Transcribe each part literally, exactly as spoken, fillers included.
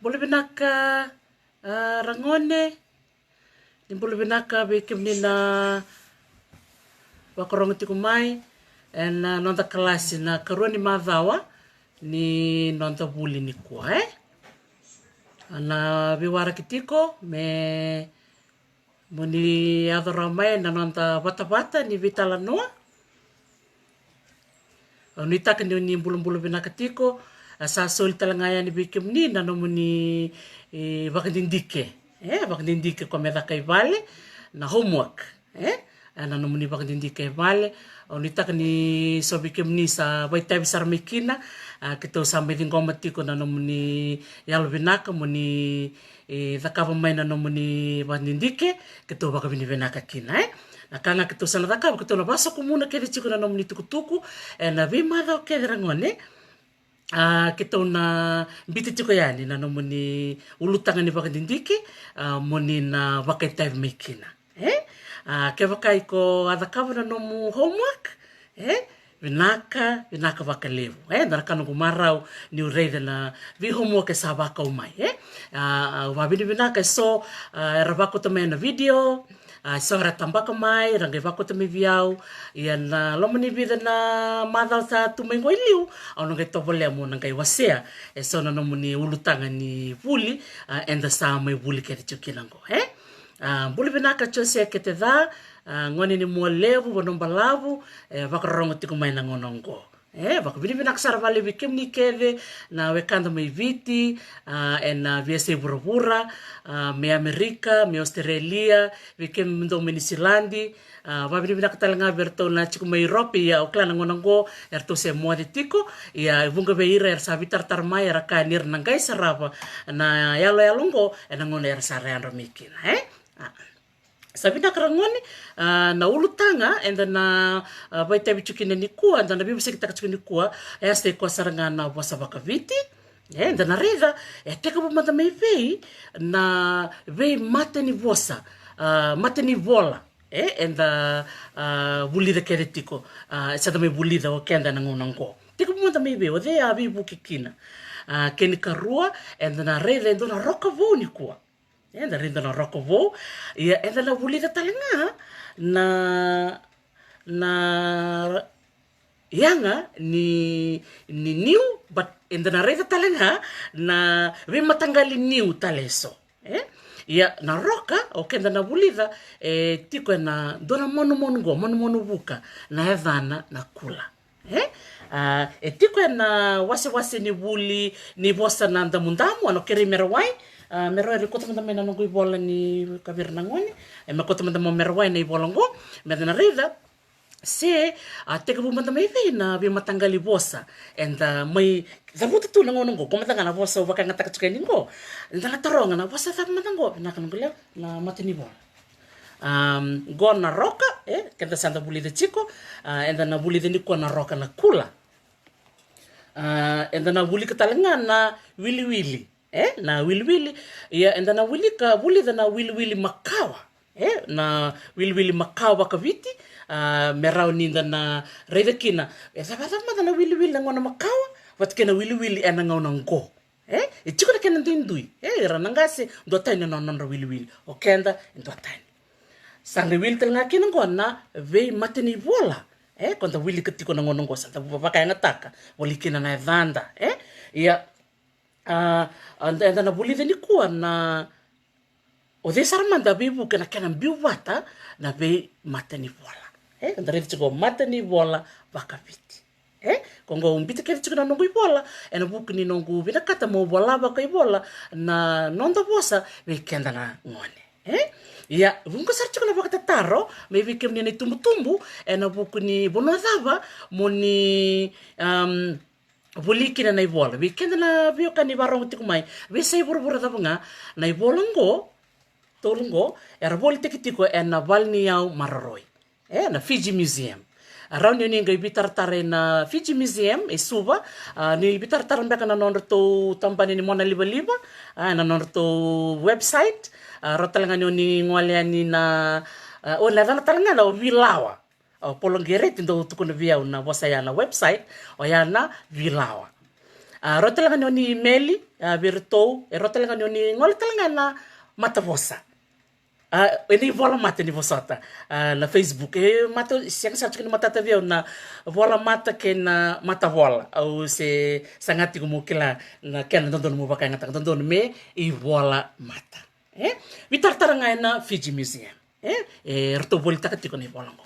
Bula vinaka, a, ragone. Ni bula vinaka vei kemuni na vakarogo tiko mai ena noda kalasi na karua ni macawa ni noda vuli nikua, e? A, na veiwaraki tiko me mo ni yaco rawa mai na noda vatavata ni veitalanoa. Au nuitaka ni o ni bulabula vinaka tiko. A, sa soli tale ga yani vei kemuni na nomuni, e, vakadidike. E, vakadidike ko me caka i vale, na homework. E, e, na nomuni vakadidike i vale. Au nuitaka ni so vei kemuni sa vaitavi sara mai kina. A, keitou sa mai ciqoma tiko na nomuni yalo vinaka mo ni, e, cakava mai na nomuni vakadidike, keitou vakavinavinaka kina, e. Na ka ga keitou sa na cakava, keitou na vasokumuna kece tiko na nomuni tukutuku ena veimacawa kece, ragone. A, keitou na biuta tiko yani na nomuni ulutaga ni vakadidike, a, mo ni na vakaitavi mai kina. E? A, kevaka iko a cakava na nomu homework, e? Vinaka, vinaka vakalevu. E, da na ka noqu marau niu raica na vei homework e sa vakau mai, e? A, a, vavinavinaka e so, a, era vakauta mai na video, a, e so era tabaka mai, era qai vakauta mai vei au. Ia na loma ni vica na macawa sa tu mai qo i liu, au na qai tovolea mo na qai wasea e so na nomuni ulutaga ni vuli, a, eda sa mai vuli kece tiko kina qo, e? A, bula vinaka Jose Keteca, a, gone ni Mualevu, Vanuabalavu, e, vakarorogo tiko mai na gauna oqo. E, vakavinavinaka sara vakalevu vei kemuni kece na wekada mai Viti, a, ena veiyasai vuravura, a, mai Amerika, mai Australia, vei kemudou mai Niusiladi, a, vakavinavinaka tale ga vei iratou na tiko mai Europe, ia au kila na gauna oqo eratou se moce tiko, ia e vuqa vei ira era sa veitaratara mai, era kaya ni ra na qai sarava na yaloyalo oqo ena gauna era sa ra yadra mai kina, e? A. Sa vinaka ragone, a, na ulutaga eda na, a, vaitavi tiko kina nikua, eda na veivosakitaka tiko nikua, e sa i koya sara ga na vosa vakaviti. E, eda na raica, e tekivu mada mai vei na veimatanivosa, a, matanivola, e, eda, a, vulica kece tiko, a, e sa da mai vulica o keda na gauna oqo. Tekivu mada mai vei, o cei a veivuke kina. A, kena ikarua, eda na raica e dua na roka vou nikua. Eda raica na roka vou. Ia, eda na vulica tale ga na, na yaga ni, ni niu, but eda na raica tale ga na veimataqali niu tale e so. E? Ia, na roka, o keda na vulica, e tiko ena dua na manumanu qo, manumanu vuka, na yacana na kula. E? A, e tiko ena wasewase ni vuli ni vosa na damudamu, au na kerei Merawai, a, Merawai, ri kauta mada mai na noqu ivola ni kaviri na gone, e, me kauta mada mai o Merawai na ivola oqo, me da na raica se, a, tekivu mada mai vei na veimataqali vosa eda mai cavuta tu na gauna oqo, ko mada ga na vosa au vakayagataka tiko yani oqo, eda na taroga na vosa cava mada oqo, vinaka noqu lewa, na matanivola. Am, qo na roka, e, keda sa da vulica tiko, a, eda na vulica nikua na roka na kula. A, eda na vulica tale ga na wiliwili, e, na wiliwili. Ia, eda na vulica, vulica na wiliwili makawa, e, na wiliwili makawa vakaviti, a, me rawa ni da na raica kina e cava, cava mada na wiliwili na gauna makawa vata kei na wiliwili ena gauna oqo. E, e tiko na kena duidui. E, ira na qase, duatani na nodra wiliwili. O keda, e duatani. Sa qai wili tale ga kina oqo na veimatanivola. E, ko da wilika tiko na gauna oqo, sa da vakayagataka voli kina na yacada. E, ia, a, a, eda na vulica nikua na O cei sara mada a veivuke na kena biu vata na veimatanivola? E, da raica tiko matanivola vakaviti. E, ko qo au biuta kece tiko na noqu ivola ena vuku ni noqu vinakata meu vola vakaivola na noda vosa vei keda na gone. E, ia, vuqa sara tiko na vakatataro mai vei kemuni na itubutubu ena vuku ni vanua cava mo ni, am, voli kina na ivola. Vei keda na veiwekani varogo tiko mai veiyasai vuravura cava ga, na ivola oqo, tolu oqo, era volitaki tiko ena vale ni yau maroroi, e, na Fiji Museum. Rawa ni o ni qai veitaratara ena Fiji Museum e Suva, a, ni veitaratara beka na nodratou tabana ni monalivaliva, a, na nodratou website, a, rawa tale ga ni o ni gole yani na, a, o na yacana tale ga na o Vilawa. O Paulo Gereti dau tukuna vei au na vosa ya na website, oya na Vilawa. A, rawa tale ga ni o ni imeli, a, vei iratou, e rawa tale ga ni o ni gole tale ga ena matavosa. A, ena ivola mata ni vosota, a, na Facebook. E mata, sega sara tiko ni matata vei au na vola mata kei na matavola. Au se saga tiko meu kila na kena dodonu meu vakayagataka, dodonu me ivola mata. E? Veitaratara ga ena Fiji Museum. E? E ratou volitaka tiko na ivola qo.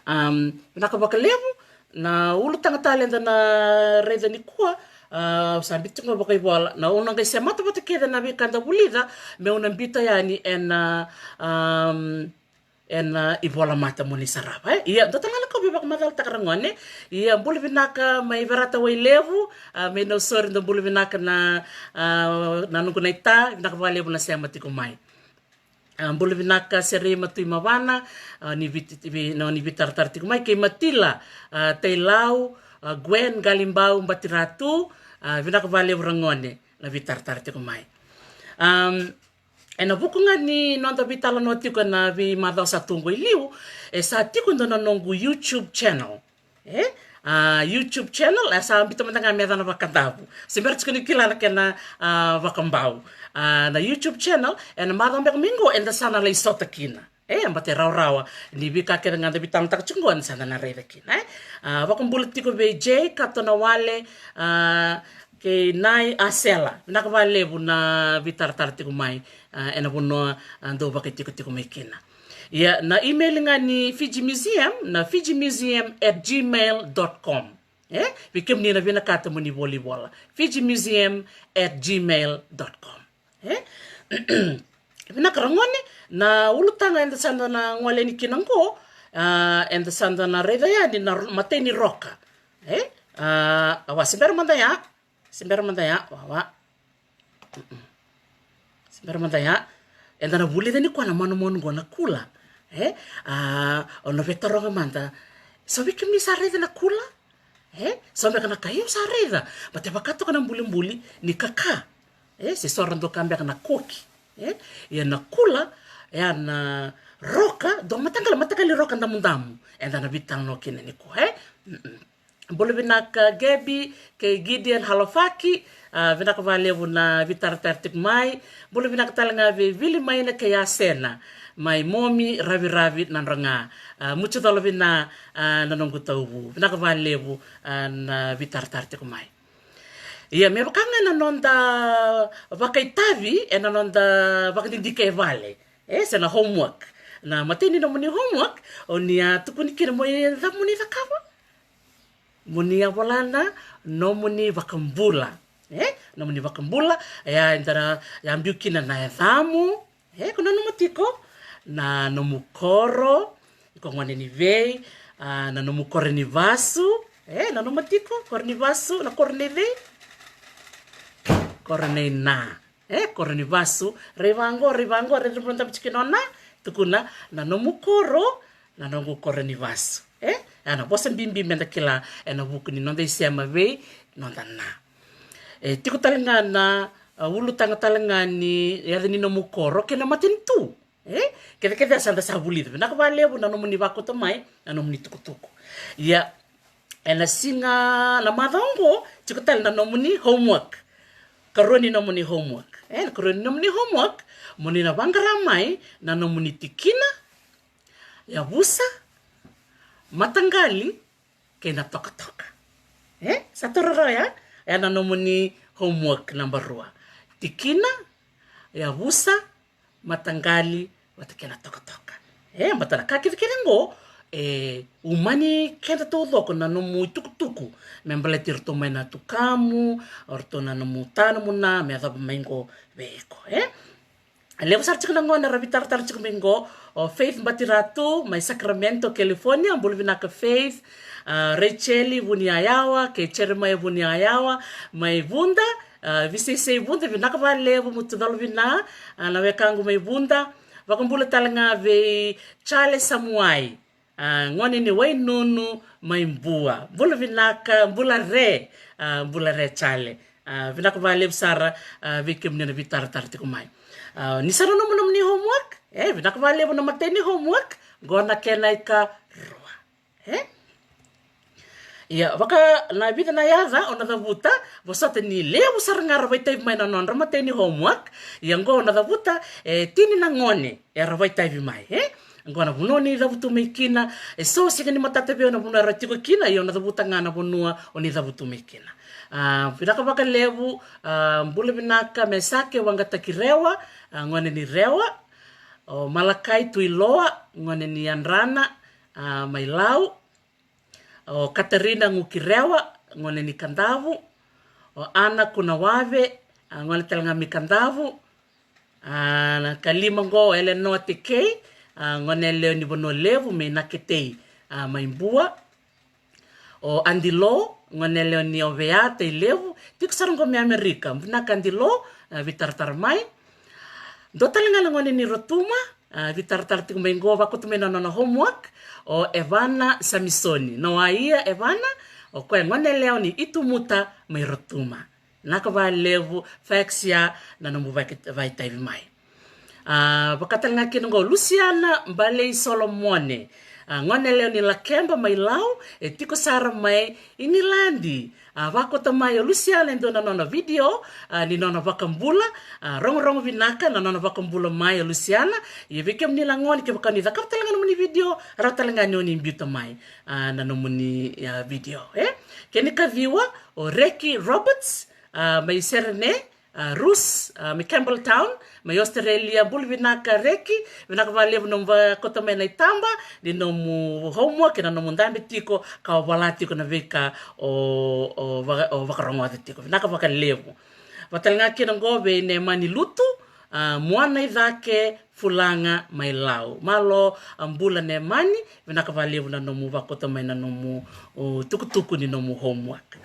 Am, vinaka vakalevu, na ulutaga tale eda na raica nikua, a, au sa biuta tiko ga vakaivola. Na, au na qai semata vata kece na veika da vulica, meu na biuta yani ena, am, ena ivola mata mo ni sarava, e? Ia, dua tale ga na ka au via vakamacalataka ragone. Ia, bula vinaka mai Verata Wailevu, a, mai Nausori, dou bula vinaka na, a, na noqu naita, vinaka vakalevu na sema tiko mai. A, bula vinaka Serei Matui Mavana, a, ni vit-, vi-, no, ni veitaratara tiko mai, kei Matila, a, Tailau, a, Gwen Galibau Batiratu, a, vinaka vakalevu ragone na veitaratara tiko mai. Am, ena vuku ga ni noda veitalanoa tiko ena veimacawa sa tu qo i liu, e sa tiko e dua na noqu YouTube channel. E? A, YouTube channel, e sa biuta mada ga me yacana vakadavu. Se bera tiko ni kila na kena, a, vakabau. A, na YouTube channel, ena macawa beka mai qo, eda sa na lai sota kina. E, baleta e rawarawa ni veika kece ga da veitalanoataka tiko qo, eda sa na raica kina, e? A, vakabula tiko vei Jay Katonawale, a, kei Nai Asela. Vinaka vakalevu na veitaratara tiko mai, a, ena vanua, a, dou vakaitikotiko mai kina. Ia, na email ga ni Fiji Museum, na fiji museum at gmail dot com. E? Vei kemuni na vinakata mo ni volaivola. Fiji museum at gmail dot com. E? Vinaka ragone, na ulutaga eda sa da na gole yani kina qo, a, eda sa da na raica yani na ro-, matai ni roka. E? A, a, wa, se bera mada ya. Se bera mada ya, wa, wa. Mm-mm. Se bera mada ya. Eda na vulica nikua na manumanu qo na kula. E? A, au na veitaroga mada. Sa vei kemuni sa raica na kula? E? Sa beka na ka, io sa raica. Baleta e vaka toka na bulibuli ni kaka. E? Se so ra dau kaya beka na koki. E? Ia na kula, e a na roka, dua mataqali, mataqali roka damudamu. Eda na veitalanoa kina nikua, e? Mm-mm. Bula vinaka Gabi kei Gideon Halofaki, a, vinaka vakalevu na veitaratara tiko mai. Bula vinaka tale ga vei Vili Maina kei Asena, mai Momi, Raviravi, Nadroga. A, Mutucolovina, a, na noqu tauvu. Vinaka vakalevu, a, na veitaratara tiko mai. Ia, me vaka ga na noda vakaitavi, ena noda vakadidike e vale. E, se na homework. Na matai ni nomuni homework, o ni a tukuni kina mo ni ca-, mo ni cakava. Mo ni a vola na nomuni vakabula. E? Nomuni vakabula, e a, eda na, e a biu kina na yacamu. E, ko nanuma tiko na nomu koro, iko gone ni vei, a, na nomu koro ni vasu. E, nanuma tiko, koro ni vasu, na koro ni vei? Koro ni na. E, koro ni vasu, rai vaqo, rai vaqo, rai vaqo, rai vaqo, tukuna, na nomu koro, na noqu koro ni vasu. E, a na vosa bibi meda kila, ena vuku ni noda isema vei noda na. E, tiko tale ga na, a, ulutaga tale ga ni yaca ni nomu koro, kei na matanitu. E, kece kece sa da sa vulica. Vinaka vakalevu na nomuni vakauta mai, na nomuni tukutuku. Ia, ena siga na macawa oqo, tiko tale na nomuni homework. Karua ni nomuni homework. E, na karua ni nomuni homework, mo ni na vaqara mai, na nomuni tikina, yavusa, mataqali, kei na tokatoka. E, sa toro rawa ya, e na nomuni homework naba rua. Tikina, yavusa, mataqali, vata kei na tokatoka. E, baleta na ka kecekece qo, e, umani keda taucoko na nomu itukutuku. Me baleti iratou mai na tukamu, o iratou na nomu ta, nomu na, me yacova mai qo vei iko, e? Levu sara tiko na gone era veitaratara tiko mai qo, o Faith Batiratu, mai Sacramento, California, bula vinaka Faith, a, Rachel Vuniyayawa, kei Jeremiah Vuniyayawa, mai Vuda, a, Viseisei Vuda, vinaka vakalevu, Mutucolovina, a, na wekaqu mai Vuda, vakabula tale ga vei Charles Samuai, a, gone ni Wainunu mai Bua. Bula vinaka, bula re, a, bula re Charlie. A, vinaka vakalevu sara, a, vei kemuni na veitaratara tiko mai. A, ni sa nanuma nomuni homework, e, vinaka vakalevu na matai ni homework, qo na kena ikarua. E? Ia, vaka na vica na yaca o na cavuta, vosota ni levu sara ga ra vakaitavi mai na nodra matai ni homework. Ia oqo o na cavuta e tini na gone era vakaitavi mai, e? Oqo na vanua ni cavutu mai kina. E so sega ni matata vei au na vanua era tiko kina, ia o na cavuta ga na vanua o ni cavutu mai kina. A, vinaka vakalevu. A, bula vinaka Mesake Waqataki Rewa, a, gone ni Rewa. O Malakai Tuiloa, gone ni Yadrana, a, mai Lau. O Katarina Gukirewa, gone ni Kadavu. O Ana Kunawave, a, gone tale ga mai Kadavu. A, na kalima oqo o Elenoa Tekei, a, gone yalewa ni Vanua Levu mai Naketei, a, mai Bua. O Adilo, gone yalewa ni Ovea, Tailevu, tiko sara oqo mai Amerika. Vinaka Adilo, a, veitaratara mai. Dua tale ga na gone ni Rotuma, a, veitaratara tiko mai oqo, vakauta mai na nona homework, o Evana Samisoni. Na waia Evana, o koya gone yalewa ni Itumuta mai Rotuma. Vinaka vakalevu, thanks ya na nomu vakaitavi mai. A, vaka tale ga kina oqo Lusiana Balei Solomone, a, gone yalewa ni Lakeba mai Lau, e tiko sara mai Iniladi. A, vakauta mai o Lusiana e dua na nona video, a, ni nona vakabula. A, rogorogo vinaka na nona vakabula mai o Lusiana. Ia vei kemuni na gone, kevaka ni cakava tale ga nomuni video, rawa tale ga ni o ni biuta mai, a, na nomuni, a, video, e? Kena ikaciwa, o Reki Roberts, a, mai Serene, a, Rus, a, mai Campbelltown, mai Australia. Bula vinaka Reki, vinaka vakalevu nomu vakauta mai na itaba ni nomu homework, na nomu dabe tiko, ka o vola tiko na veika o, o, vaka, o vakarogoca tiko. Vinaka vakalevu. Vaka tale ga kina oqo vei Nemani Lutu, a, Moana Icake Fulaga mai Lau. Malo, a, bula Nemani, vinaka vakalevu na nomu vakauta mai na nomu, o, tukutuku ni nomu homework.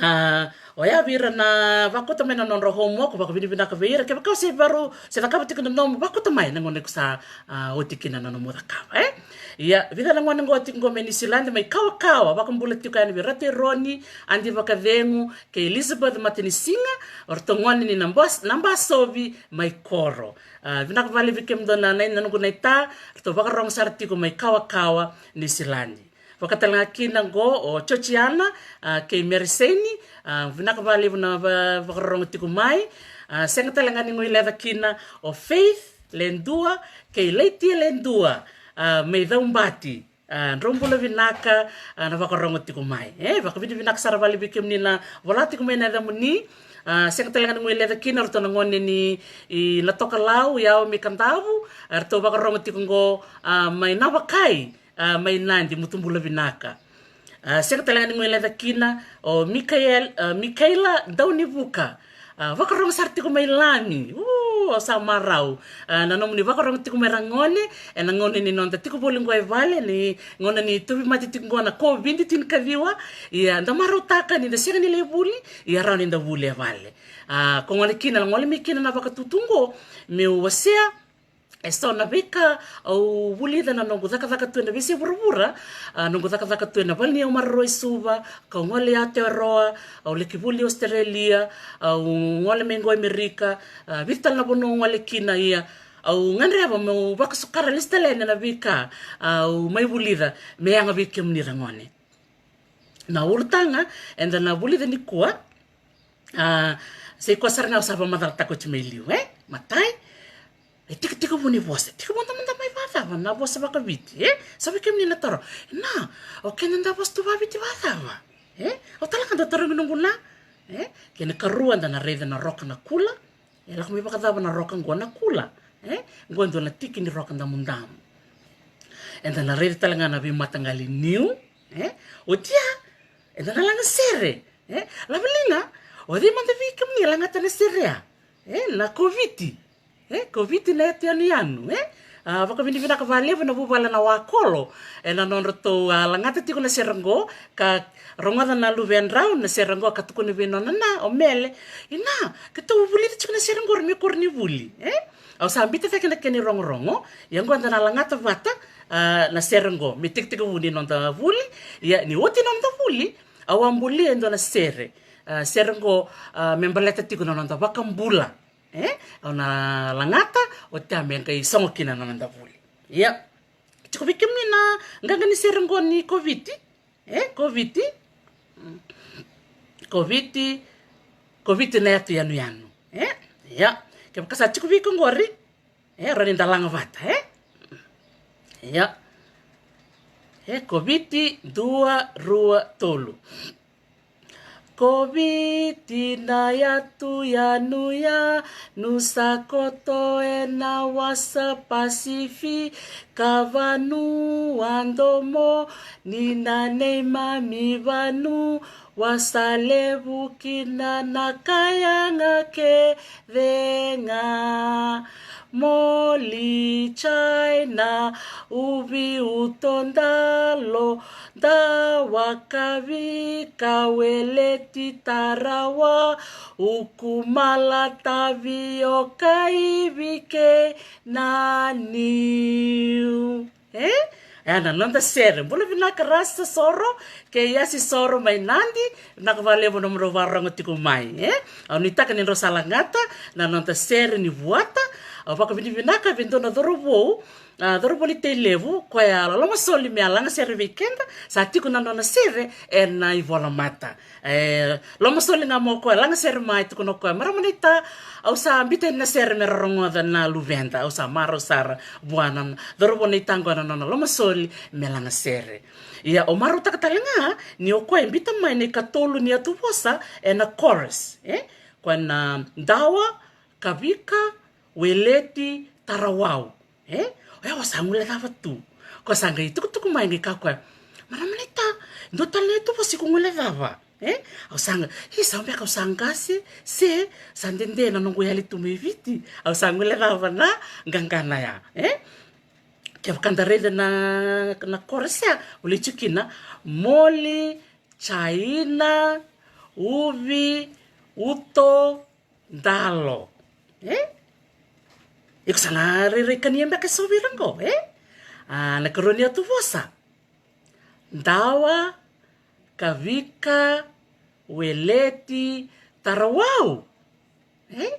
A, oya vei ira na vakauta mai na nodra homework, vakavinavinaka vei ira. Kevaka o se vakarau, se cakava tiko na nomu, vakauta mai na gauna iko sa, a, oti kina na nomu cakava, e? Ia, vica na gone oqo tiko oqo mai Niusiladi, mai Kawakawa, vakabula tiko yani vei Ratu Eroni, Adi Vakacegu, kei Elizabeth Matanisiga, o ratou gone ni Nabas-, Nabasovi mai Koro. A, vinaka vakalevu vei kemudou na, na, na noqu naita, ratou vakarogo sara tiko mai Kawakawa, Niusiladi. Vaka tale ga kina oqo o Georgiana, a, kei Mereseini, a, vinaka vakalevu na va-, vakarorogo tiko mai. A, sega tale ga ni guileca kina o Faith Ledua kei Laitia Ledua, a, mai Caubati. A, drau bula vinaka, a, na vakarorogo tiko mai. E, vakavinavinaka sara vakalevu vei kemuni na vola tiko mai na yacamuni. A, sega tale ga ni guileca kina o ratou na gone ni, i, Natokalau, Yao mai Kadavu, a, ratou vakarorogo tiko oqo, a, mai Navakai, a, mai Nadi, mutu bula vinaka. A, sega tale ga ni guileca kina o Mikael, a, Mikaela Daunivuka. A, vakarorogo sara tiko mai Lami. U, au sa marau. A, na nomuni vakarorogo tiko mai ra gone, ena gauna ni noda tiko voli oqo e vale, ni gauna ni tauvimate tiko oqo na COVID tinikaciwa. Ia, da marautaka ni da sega ni lai vuli, ia rawa ni da vuli e vale. A, ko gole kina, gole mai kina na vakatutu oqo, meu wasea e so na veika au vulica na noqu cakacaka tu ena veiyasai vuravura, a, noqu cakacaka tu ena vale ni au maroroi Suva, kau gole i Aotearoa, au laki vuli Australia, au gole mai qo Amerika, a, vica tale na vanua au gole kina. Ia, au gadreva meu vakasukara lesu tale yani na veika au mai vulica me yaga vei kemuni ra gone. Na ulutaga eda na vulica nikua, a, sa i koya sara ga au sa vakamacalataka oti mai liu, e? Matai, e tikotiko vu ni vosa. Tiko mada mada mai vakacava na vosa vakaviti, e? Sa vei kemuni na taro. Na, o keda da vosa tu vakaviti vakacava, e? Au tale ga dau tarogi noqu na, e? Kena karua, da na raica na roka na kula. E lako mai vakacava na roka qo na kula, e? Qo e dua na tiki ni roka damudamu. Eda na raica tale ga na veimataqali niu, e? Oti ya, eda na laga sere, e? Laveliga, o cei mada vei kemuni e lagata na sere ya, e? Na koviti, e? Koviti na yatuyanuyanu, e? A, vakavinavinaka vakalevu na vuvale na Wakolo ena nodratou, a, lagata tiko na sere qo, ka rogoca na luvedrau na sere qo ka tukuna vei nona na o Mele. Ina, keitou vulica tiko na sere qo, ra mai koro ni vuli, e? Au sa biuta cake na kena irogorogo, ia qo eda na lagata vata, a, na sere qo me tikotiko vu ni noda vuli. Ia ni oti na noda vuli, au a bulia e dua na sere, a, sere qo, a, me baleta tiko na noda vakabula, e? Au na lagata, oti ya me qai sogo kina na noda vuli. Ia, tiko vei kemuni na qaqa ni sere qo ni koviti. E, Koviti. Koviti. Koviti na yatu yanuyanu. E, ia. Kevaka sa tiko vei iko qori, e, rawa ni da laga vata, e. Ia. E, Koviti dua rua tolu. Koviti na yatu yanuyanu sa koto ena wasa Pasifika, vanua domo ni na neimami vanua, sa levu kina na ka yaga kece ga. Moli, China, uvi, uto, dalo, dawa, kavika, weleti, tarawa, uku, mala, tavioka, ivi kei na niu. E? E na noda sere. Bula vinaka Rasta Soro kei Yasi Soro mai Nadi. Vinaka vakalevu na nomudrau vakarorogo tiko mai, e? Au nuitaka ni drau sa lagata na noda sere ni vuata. Au vakavinavinaka vei dua na cauravou, a, cauravou ni Tailevu, koya a lomasoli me a laga sere vei keda. Sa tiko na nona sere ena ivolamata. E, lomasoli ga mo koya, laga sere mai, tukuna o koya, marama naita, au sa biuta na sere me ra rogoca na luveda, au sa marau sara vua na cauravou naita qo na nona lomasoli me laga sere. Ia, au marautaka tale ga ni o koya e biuta mai na ikatolu ni yatuvosa ena chorus, e? Koya na dawa, kavika, weleti, tarawau. E? Oya, au sa guilecava tu. Ko sa qai tukutuku mai qai kaya o koya, marama naita, dua tale na yatuvosa iko guilecava. E? Au sa qai, i, sa beka au sa qase, se sa dede na noqu yali tu mai Viti. Au sa guilecava na qaqana ya. E? Kevaka da raica na, na chorus ya, volai tiko kina, moli, China, uvi, uto, dalo. E? Iko sa na rairai kania beka eso vei ira qo, e? A, na ikarua ni yatuvosa. Dawa, kavika, weleti, tarawau. E?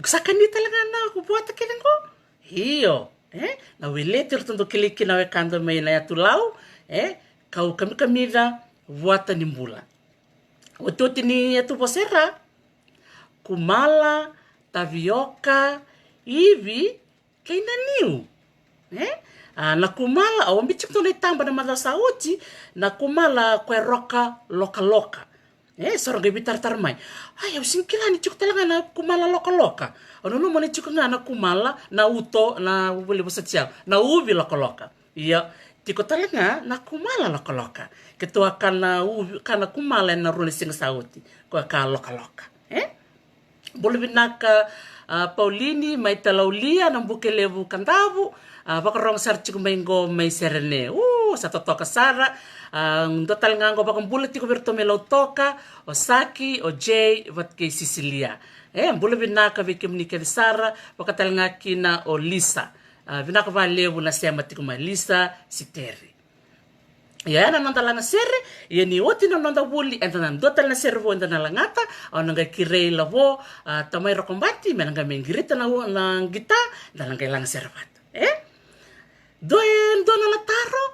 Iko sa kania tale ga na vuata kece qo? Io. E? Na weleti ratou dau kilai kina na wekada mai na yatu Lau. E? Kau kamikamica, vuata ni bula. Otioti ni yatuvosa e ra. Kumala, tavioka, ivi, kei na niu. E? A, na kumala, au a biuta tiko na itaba na macawa sa oti, na kumala koya e roka lokaloka. E, so ra qai veitaratara mai. Ai, au sega ni kila ni tiko tale ga na kumala lokaloka. Au nanuma ni tiko ga na kumala, na uto, na vuli vosa tiau, na uvi lokaloka. Ia, tiko tale ga na kumala lokaloka. Keitou a kana uvi, kana kumala ena rua na siga sa oti. Koya ka lokaloka. E? Bula vinaka, a, Paulini mai Talaulia, Nabukelevu, Kadavu. A, vakarogo sara tiko mai qo mai Serene. U, sa totoka sara. A, dua tale ga qo vakabula tiko vei iratou mai Lautoka, o Saki, o Jay, vata kei Sisilia. E, bula vinaka vei kemuni kece sara, vaka tale ga kina o Lisa. A, vinaka vakalevu na sema tiko mai, Lisa Siteri. Ia, ya na noda laga sere, ia ni oti na noda vuli, eda na dua tale na sere vou eda na lagata, au na qai kerei Lavo, a, Tamai Rokobati, me na qai mai qirita na, na qita, da na qai laga sere vata. E? Dua e, dua na nona taro?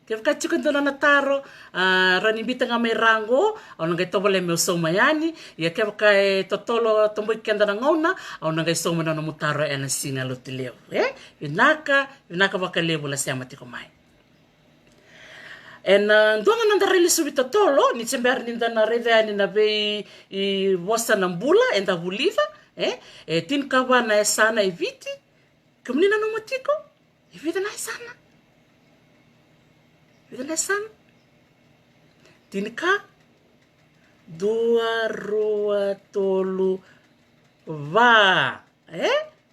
Kevaka tiko e dua na nona taro, a, rawa ni biuta ga mai ra qo, au na qai tovolea meu sauma yani, ia kevaka e totolo, taboi keda na gauna, au na qai sauma na nomu taro ena siga Lotulevu. E? Vinaka, vinaka vakalevu na sema tiko mai. Ena, a, dua ga na noda railesuvi totolo, ni se bera ni da na raica yani na vei, i, vosa na bula eda vulica, e, e tinikava na yasana e Viti. Kemuni nanuma tiko, e vica na yasana? Vica na yasana? Tinika, dua, rua, tolu, va. E?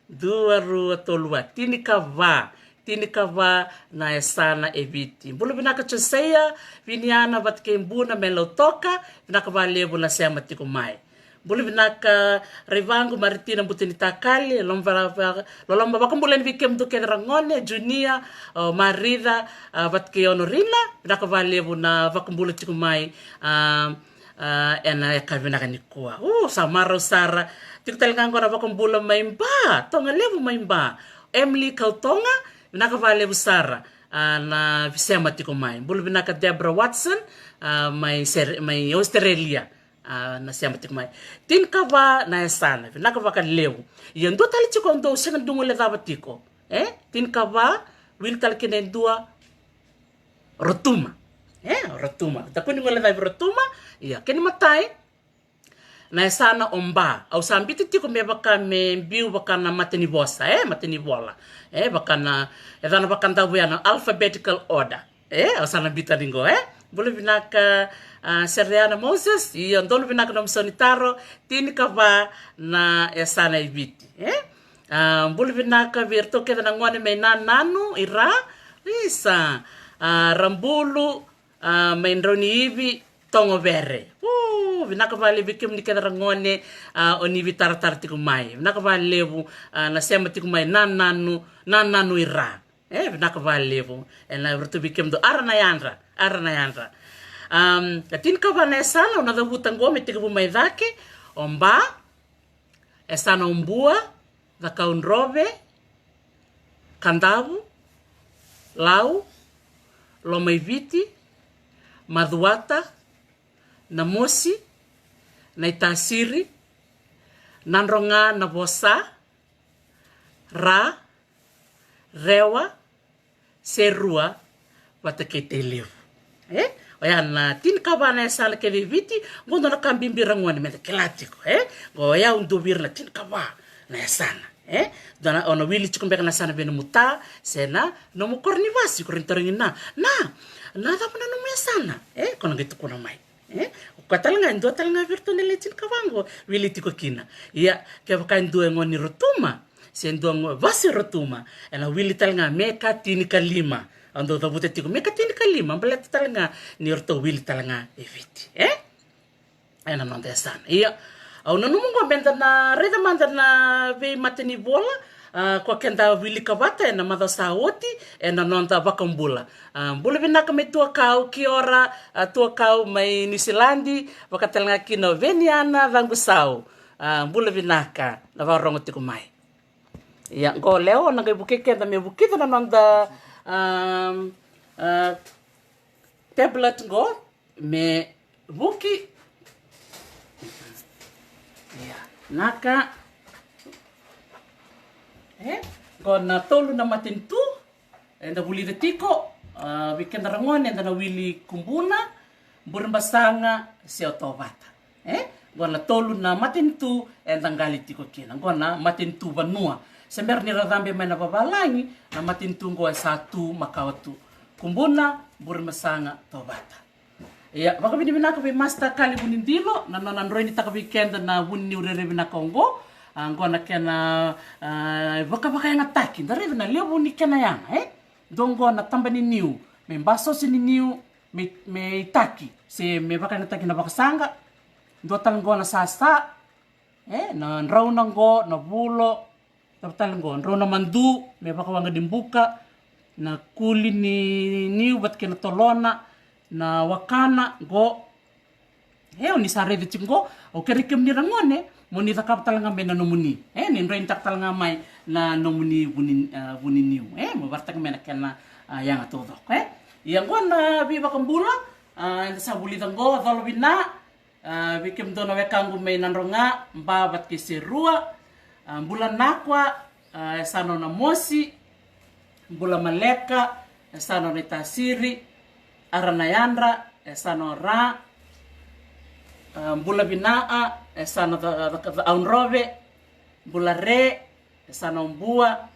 Dua, rua, tolu, va. Tinikava. Tinikava na yasana e Viti. Bula vinaka Josaia Viniana vata kei Buna mai Lautoka. Vinaka vakalevu na sema tiko mai. Bula vinaka Raivaqu Maritina Butunitakali. Loloma va-, loloma vakabula yani vei kemudou kece ragone, Junia, o Marica, a, vata kei Onorina. Vinaka vakalevu na vakabula tiko mai, a, a, ena yakavi vinaka nikua. U, sa marau sara. Tiko tale ga qo na vakabula mai Ba, Togalevu mai Ba. Emily Kautoga, vinaka vakalevu sara. A, na sema tiko mai. Bula vinaka Deborah Watson, a, mai Sere-, mai Australia. A, na sema tiko mai. Tinikava na yasana, vinaka vakalevu. Ia dua tale tiko dou sega ni guilecava tiko. E? Tinikava, wili tale kina e dua, Rotuma. E? Rotuma. Takua ni guilecavi Rotuma. Ia, kena imatai, na yasana o Ba. Au sa biuta tiko me vaka me biu vaka na matanivosa, e? Matanivola. E, vaka na, e, yacana vakadavu ya na alphabetical order. E, au sa na biuta ni qo, e? Bula vinaka, a, Sereana Moses, io, donu vinaka nomu sau ni taro, tinikava na yasana i Viti, e? A, bula vinaka vei iratou kece na gone mai Nananu i Ra, isa, a, Rabulu, a, mai Drauniivi, Togovere. U, vinaka vakalevu vei kemuni kece ra gone, a, o ni veitaratara tiko mai. Vinaka vakalevu, a, na sema tiko mai Nananu, Nananu i Ra. E, vinaka vakalevu. E, na ratou vei kemudou, ara na yadra, ara na yadra. Am, a tinikava na yasana, au na cavuta qo me tekivu mai cake, o Ba, yasana o Bua, Cakaudrove, Kadavu, Lau, Lomaiviti, Macuata, Namosi, Naitasiri, Nadroga, Navosa, Ra, Rewa, Serua, vata kei Tailevu. E? Oya na tinikava na yasana kece i Viti, qo dua na ka bibi ra gone meda kila tiko, e? Qo oya au dua vei ira na tinikava na yasana, e? Dua na, o na wili tiko beka na yasana vei nomu ta, se na nomu koronivasi, ko rawa ni tarogi na, na, na cava na nomu yasana, e? Ko na qai tukuna mai. E? O koya tale ga, e dua tale ga vei iratou na lewe tinikava qo, wili tiko kina. Ia, kevaka e dua e gone ni Rotuma, se dua e gone vasi Rotuma, ena wili tale ga me ka tinikalima. Au dau cavuta tiko me ka tinikalima, baleta tale ga ni ratou wili tale ga e Viti. E? Ena noda yasana. Ia, au nanuma qo meda na raica mada na veimatanivola, a, ko keda wilika vata ena macawa sa oti, ena noda vakabula. A, bula vinaka mai Tuakau, kia ora, a, Tuakau mai Niusiladi, vaka tale ga kina o Veniana Caqusau. A, bula vinaka, na vakarogo tiko mai. Ia, qo Leo, na qai vukei keda me vukica na noda, a, a, tablet qo, me vuki. Ia, naka. E, qo na tolu na matanitu eda vulica tiko, a, vei keda ra gone eda na wili Kubuna, Burebasaga, se o Tovata. E, qo na tolu na matanitu eda qali tiko kina. Qo na matanitu vanua. Se bera ni ra cabe mai na vavalagi, na matanitu qo e sa tu makawa tu. Kubuna, Burebasaga, Tovata. Ia, vakavinavinaka vei Master Kali Vunidilo, na nona droinitaka vei keda na vuniniu rairai vinaka oqo. A, qo na kena, a, vakavakayagataki, da raica na levu ni kena yaga, e? Dua qo na taba ni niu, me basoso ni niu, me, me itaki, se me vakayagataki na vakasaqa. Dua tale qo na sasa, e? Na drauna qo, na vulo, Cava tale qo, drau na madu, me vakawaqa ni buka, na kuli ni niu vata kei na tolona, na wakana qo. E, o ni sa raica tiko qo, au kerei kemuni ra gone, mo ni cakava tale ga mai na nomuni. E, ni droinitaka tale ga mai na nomuni vuni, a, vuniniu. E, mo vakaraitaka mai na kena, a, yaga taucoko, e. Ia qo na veivakabula, a, eda sa vulica qo, colo vina, A, vei kemudou na wekaqu mai Nadroga, Ba vata kei Serua, a, Bula Nakwa, a, e sa nona mosi, Bula Maleka, e sa nona itasiri, Ara na yadra, e sa nona ra, a, Bula Vinaa, e sa nona ca, ca, ca, audrove, Bula Re, e sa nona bua,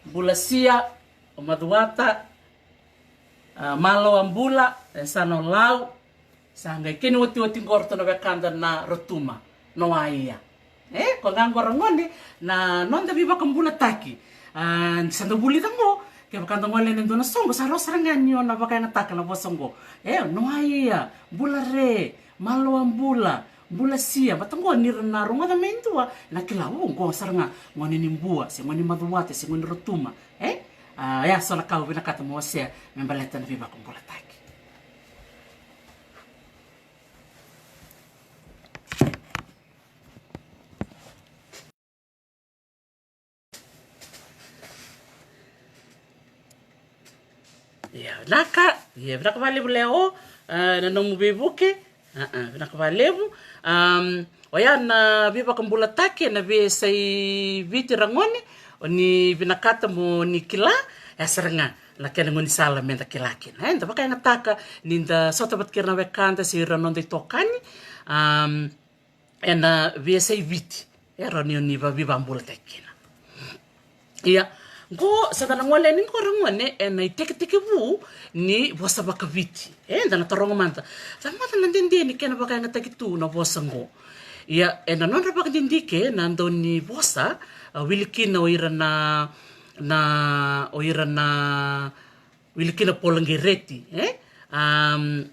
Bula Sia, o Macuata, a, Maloa Bula, e sa nona lau, sa qai kena otioti qo ratou na wekada na Rotuma, na Waia. E, ko ga qo ra gone, na noda veivakabulataki. A, sa da vulica qo, kevaka da gole ena dua na soqo, sa rawa sara ga ni o na vakayagataka na vosa qo. E, na Waia, Bula Re, Maloa Bula, Bula Sia, vata qo ni ra na rogoca mai dua, na kila, u, qo sara ga, gone ni Bua, se gone ni Macuata, se gone ni Rotuma. E? A, ya so na ka au vinakata mo wasea me baleta na veivakabulataki. Vinaka, ia vinaka vakalevu Leo, ah, na nomu veivuke. Ah, ah, vinaka vakalevu. Am, oya na veivakabulataki ena veiyasai Viti ragone, o ni vinakata mo ni kila, e sara ga na kena gaunisala meda kila kina. E, da vakayagataka ni da sota vata kei ira na wekada se ira na noda itokani, am, ena veiyasai Viti, e rawa ni o ni va-, veivakabulataki kina. Ia, qo, sa da na gole yani qo ragone, ena itekitekivu ni vosa vakaviti. E, da na taroga mada. Sa mada na dede ni kena vakayagataki tu na vosa qo. Ia, ena nodra vakadidike na dau ni vosa, a, wili kina o ira na, na, o ira na, wili kina Polo qai Reti, e? Am,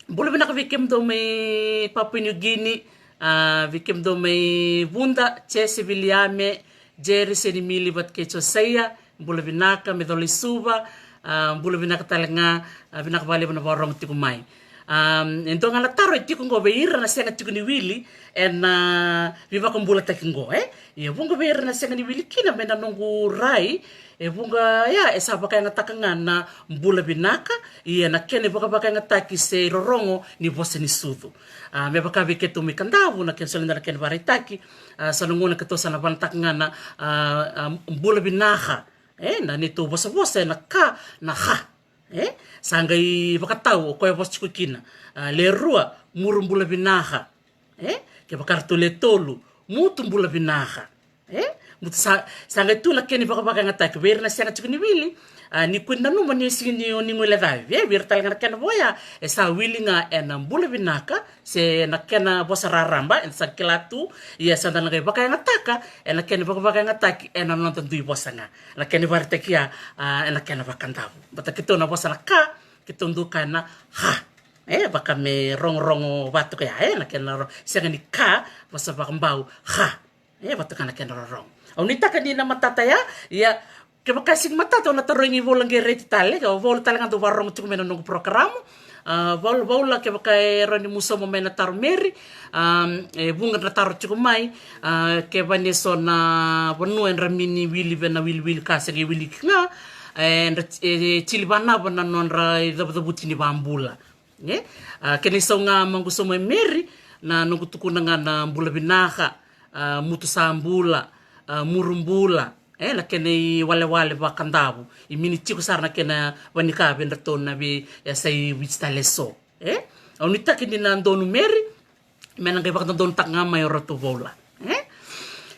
bula vinaka vei kemudou mai Papua New Guinea, a, vei kemudou mai Vuda, Jese Viliame, Jerry Senimili vata kei Josaia, bula vinaka, me Cola i Suva, a, bula vinaka tale ga, a, vinaka vakalevu na vakarogo tiko mai. Am, e dua ga na taro e tiko qo vei ira na sega tiko ni wili, ena, a, veivakabulataki qo, e? Ia vuqa vei ira na sega ni wili kina mai na noqu rai, e vuqa ya, e sa vakayagataka ga na bula vinaka, ia na kena ivakavakayagataki se irorogo ni vosa ni sucu. A, me vaka vei keitou mai Kadavu, na kena soli na kena vakaraitaki, a, sa na gauna keitou sa na vanataka ga na, a, a, bula vinaka. E, na neitou vosavosa ena ka, na ka. E, sa qai vakatau, o koya vosa tiko kina. A, le rua, muru bula vinaka. E, kevaka ratou le tolu, mutu bula vinaka. E, mutu sa, sa qai tu na kena ivakavakayagataki. Vei ira na sega tiko ni wili, a, ni kua ni nanuma ni sega ni, ni guilecavi. E, vei ira tale ga na kena vo ya, e sa wili ga ena bula vinaka, se na kena vosa raraba, eda sa kila tu, ia sa da na qai vakayagataka, ena kena ivakavakayagataki, ena noda dui vosa ga. Na kena ivakaraitaki ya, a, ena kena vakadavu. Baleta keitou na vosa na ka, keitou dau kaya na ka. E, vaka me rogorogo vata toka ya, e, na kena ro-, sega ni ka, vosa vakabau, ka. E, vata toka na kena rorogo. Au nuitaka ni na matata ya, ia, kevaka e sega ni matata, au na tarogi Vola qai Reti tale, o Vola tale ga dau vakarorogo tiko mai na noqu porokaramu. A, Vola, Vola, kevaka e rawa ni mo sauma mai na taro Meri, am, e vuqa na taro tiko mai, a, kevaka ni so na vanua era mini wili vei na wiliwili ka se qai wiliki ga, e, dra, e, tili vanava na nodra icavucavuti ni vabula. E? A, kena isau ga maqu sauma e Meri, na noqu tukuna ga na bula vinaka, a, mutu sa bula, a, muru bula, e, na kena iwalewale vakadavu, i mini tiko sara na kena vanika vei dratou na veiyasai Viti tale eso. E? Au nuitaki ni na donu Meri, me na qai vakadodonutaka ga mai o ratou Vola. E?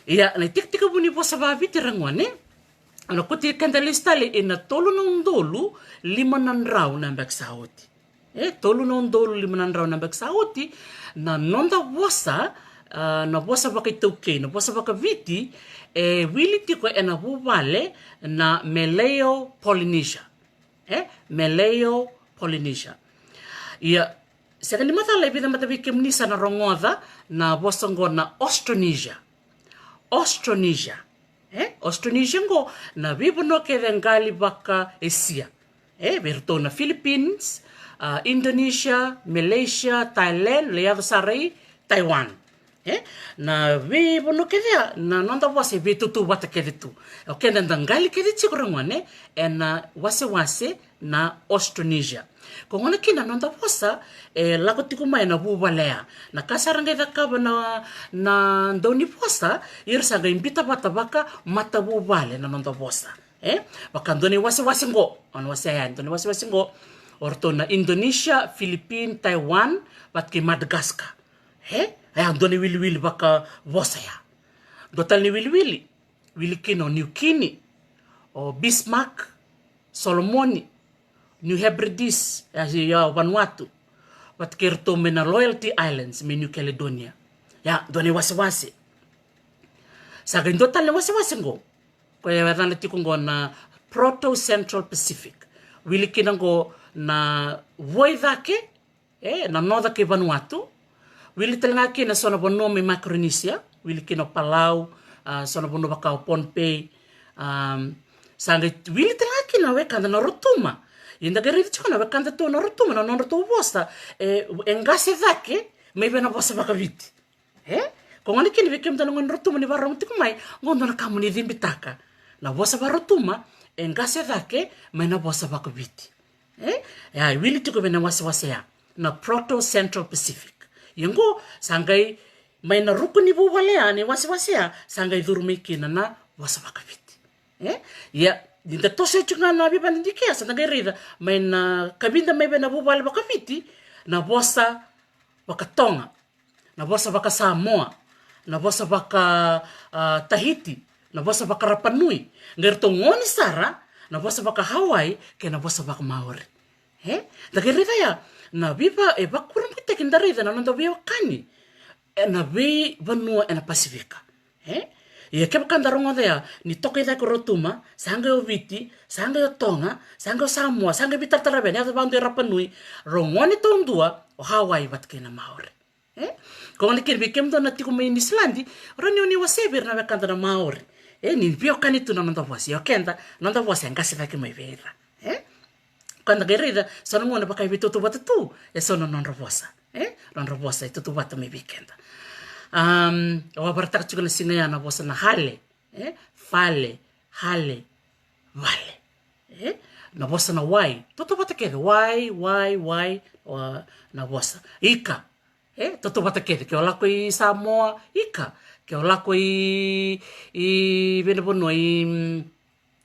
Ia, na itekitekivu ni vosa vakaviti ragone, au na kauti keda lesu tale ina tolu na udolu lima na drau na yabaki sa oti. E, tolu na udolu lima na drau na yabaki sa oti, na noda vosa, a, na vosa vakaitaukei, na vosa vakaviti, e wili tiko ena vuvale na Malayo-Polynesia. E, Malayo-Polynesia. Ia, sega ni macala e vica mada vei kemuni sa na rogoca na vosa oqo na Austronesia. Austronesia. E, Austronesia oqo na veivanua kece e qali vaka-Esia. E, vei iratou na Philippines, a, Indonesia, Malaysia, Thailand, lai yaco sara i Taiwan. E, na veivanua kece ya, na noda vosa e veitautauvata kece tu. O keda da qali kece tiko ragone, ena wasewase na Austronesia. Ko gona kina na noda vosa, e lako tiko mai na vuvale ya. Na ka sa ra qai cakava na, na dau ni vosa, ira sa qai biuta vata vaka matavuvale na noda vosa. E? Vaka dua na iwasewase qo, au na wasea yani, dua na iwasewase qo, o ratou na Indonesia, Philippine, Taiwan, vata kei Madagascar. E? Ia, dua na iwiliwili vakavosa ya. Dua tale na iwiliwili, wili kina o New Guinea, o Bismarck, Solomoni, New Hebrides, ia, ia, Vanuatu, vata kei iratou mai na Loyalty Islands, mai New Caledonia. Ia, dua na iwasewase. Sa qai dua tale na iwasewase qo, koya e yacana tiko qo na Proto-Central Pacific. Wili kina qo na vuaicake, e, na Noca kei Vanuatu. Wili tale ga kina so na vanua mai Micronesia, wili kina o Palau, a, so na vanua vaka o Pohnpei. Am, sa qai wili tale ga kina na wekada na Rotuma. Ia da qai raica tiko na wekada tu na Rotuma, na nodratou vosa, e, e qase cake mai vei na vosa vakaviti. E? Ko gona kina vei kemudou na gone Rotuma ni vakarorogo tiko mai, qo dua na ka mo ni cibitaka. Na vosa vaRotuma e qase cake mai na vosa vakaviti. E? E a wili tiko vei na wasewase ya na Proto-Central Pacific. Ia oqo sa qai mai na ruku ni vuvale ya, na iwasewase ya sa qai curu mai kina na vosa vakaviti. E? Ia ni da toso tiko ga na veivakadidike ya, sa da qai raica mai na kavida mai vei na vuvale vakaviti na vosa vakaToga, na vosa vakaSamoa, na vosa vaka a, Tahiti, na vosa vakaRapanui, qai ratou gone sara na vosa vakaHawaii kei na vosa vakaMaori. E? Da qai raica ya na veiva e vakurabuitaki da raica na noda veiwekani e na veivanua e na Pasifika. E? Ia kevaka da rogoca ya ni toka i cake o Rotuma, sa qai o Viti, sa qai o Toga, sa qai o Samoa, sa qai veitaratara vei na yaca vakadua e Rapanui, rau gone taudua o Hawaii vata kei na Maori. E? Ko gona kina vei kemudou na tiko mai Niusiladi, rau ni oni wasea vei ira na wekada na Maori. E, ni veiwekani tu na noda vosa, ia o keda noda vosa e qase cake mai vei ira. E? Ko da qai raica so na gauna vaka e veitautauvata tu e so na nodra vosa. E? Nodra vosa e tautauvata mai vei keda. Am, au a vakaraitaka tiko na siga ya na vosa na hale. E? Fale, hale, vale. E? Na vosa na wai, tautauvata kece, wai, wai, wai, o, na vosa. Ika, e, tautauvata kece, ke o lako i Samoa, ika, ke o lako i, i vei na vanua, i,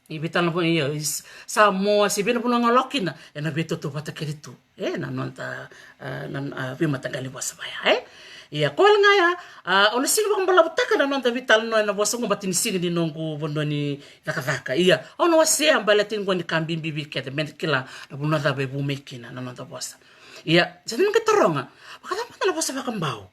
i vei tale na vanua, io, i S-, Samoa se vei na vanua ga o lako kina, e na veitautauvata kece tu. E, na noda, a, na, a, veimataqali vosa vaya, e? Ia, ko wale ga ya, a, au na sega ni vakabalavutaka na noda veitalanoa e na vosa oqo, baleta ni siga ni noqu vanua ni cakacaka. Ia, au na wasea baleta ni qo ni ka bibi vei keda, me da kila na vanua cava e vu mai kina na noda vosa. Ia, sa da na qai taroga, vakacava mada na vosa vakabau?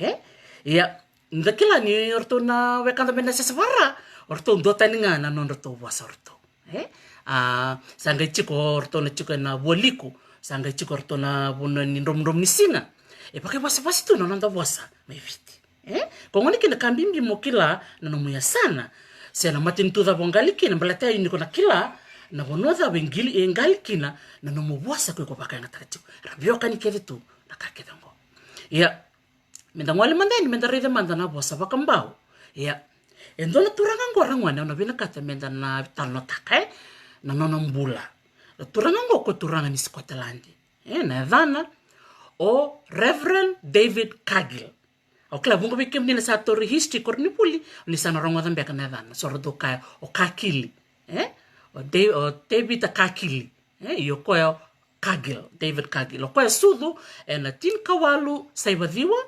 E? Ia, da kila ni o ratou na wekada mai na sesevara, o ratou duatani ga na nodratou vosa o ratou. E? A, sa qai tiko o ratou na tiko e na vualiku, sa qai tiko o ratou na vanua ni dromudromu ni siga. E vakaivasivasi tu na noda vosa mai Viti. E? Ko gona kina ka bibi mo kila na nomu yasana. Se na matanitu cava o qali kina, baleta ya ni ko na kila na vanua cava e qili, e qali kina na nomu vosa ko iko vakayagataka tiko. Ra veiwekani kece tu na ka kece oqo. Ia, me da gole mada yani, me da raica mada na vosa vakabau. Ia, e dua na turaga oqo ragone, au na vinakata me da na talanoataka, e, na nona bula. Na turaga oqo ko turaga ni Scotland. E, na yacana o Reverend David Cargill. Au kila vuqa vei kemuni na sa tauri history koronivuli, ni sa na rogoca beka na yacana, so ra dau kaya o Kakili. E? O Da-, o Tevita Kakili. E, io koya o Cargill, David Cargill. O koya sucu e na tinikawalu saiva ciwa,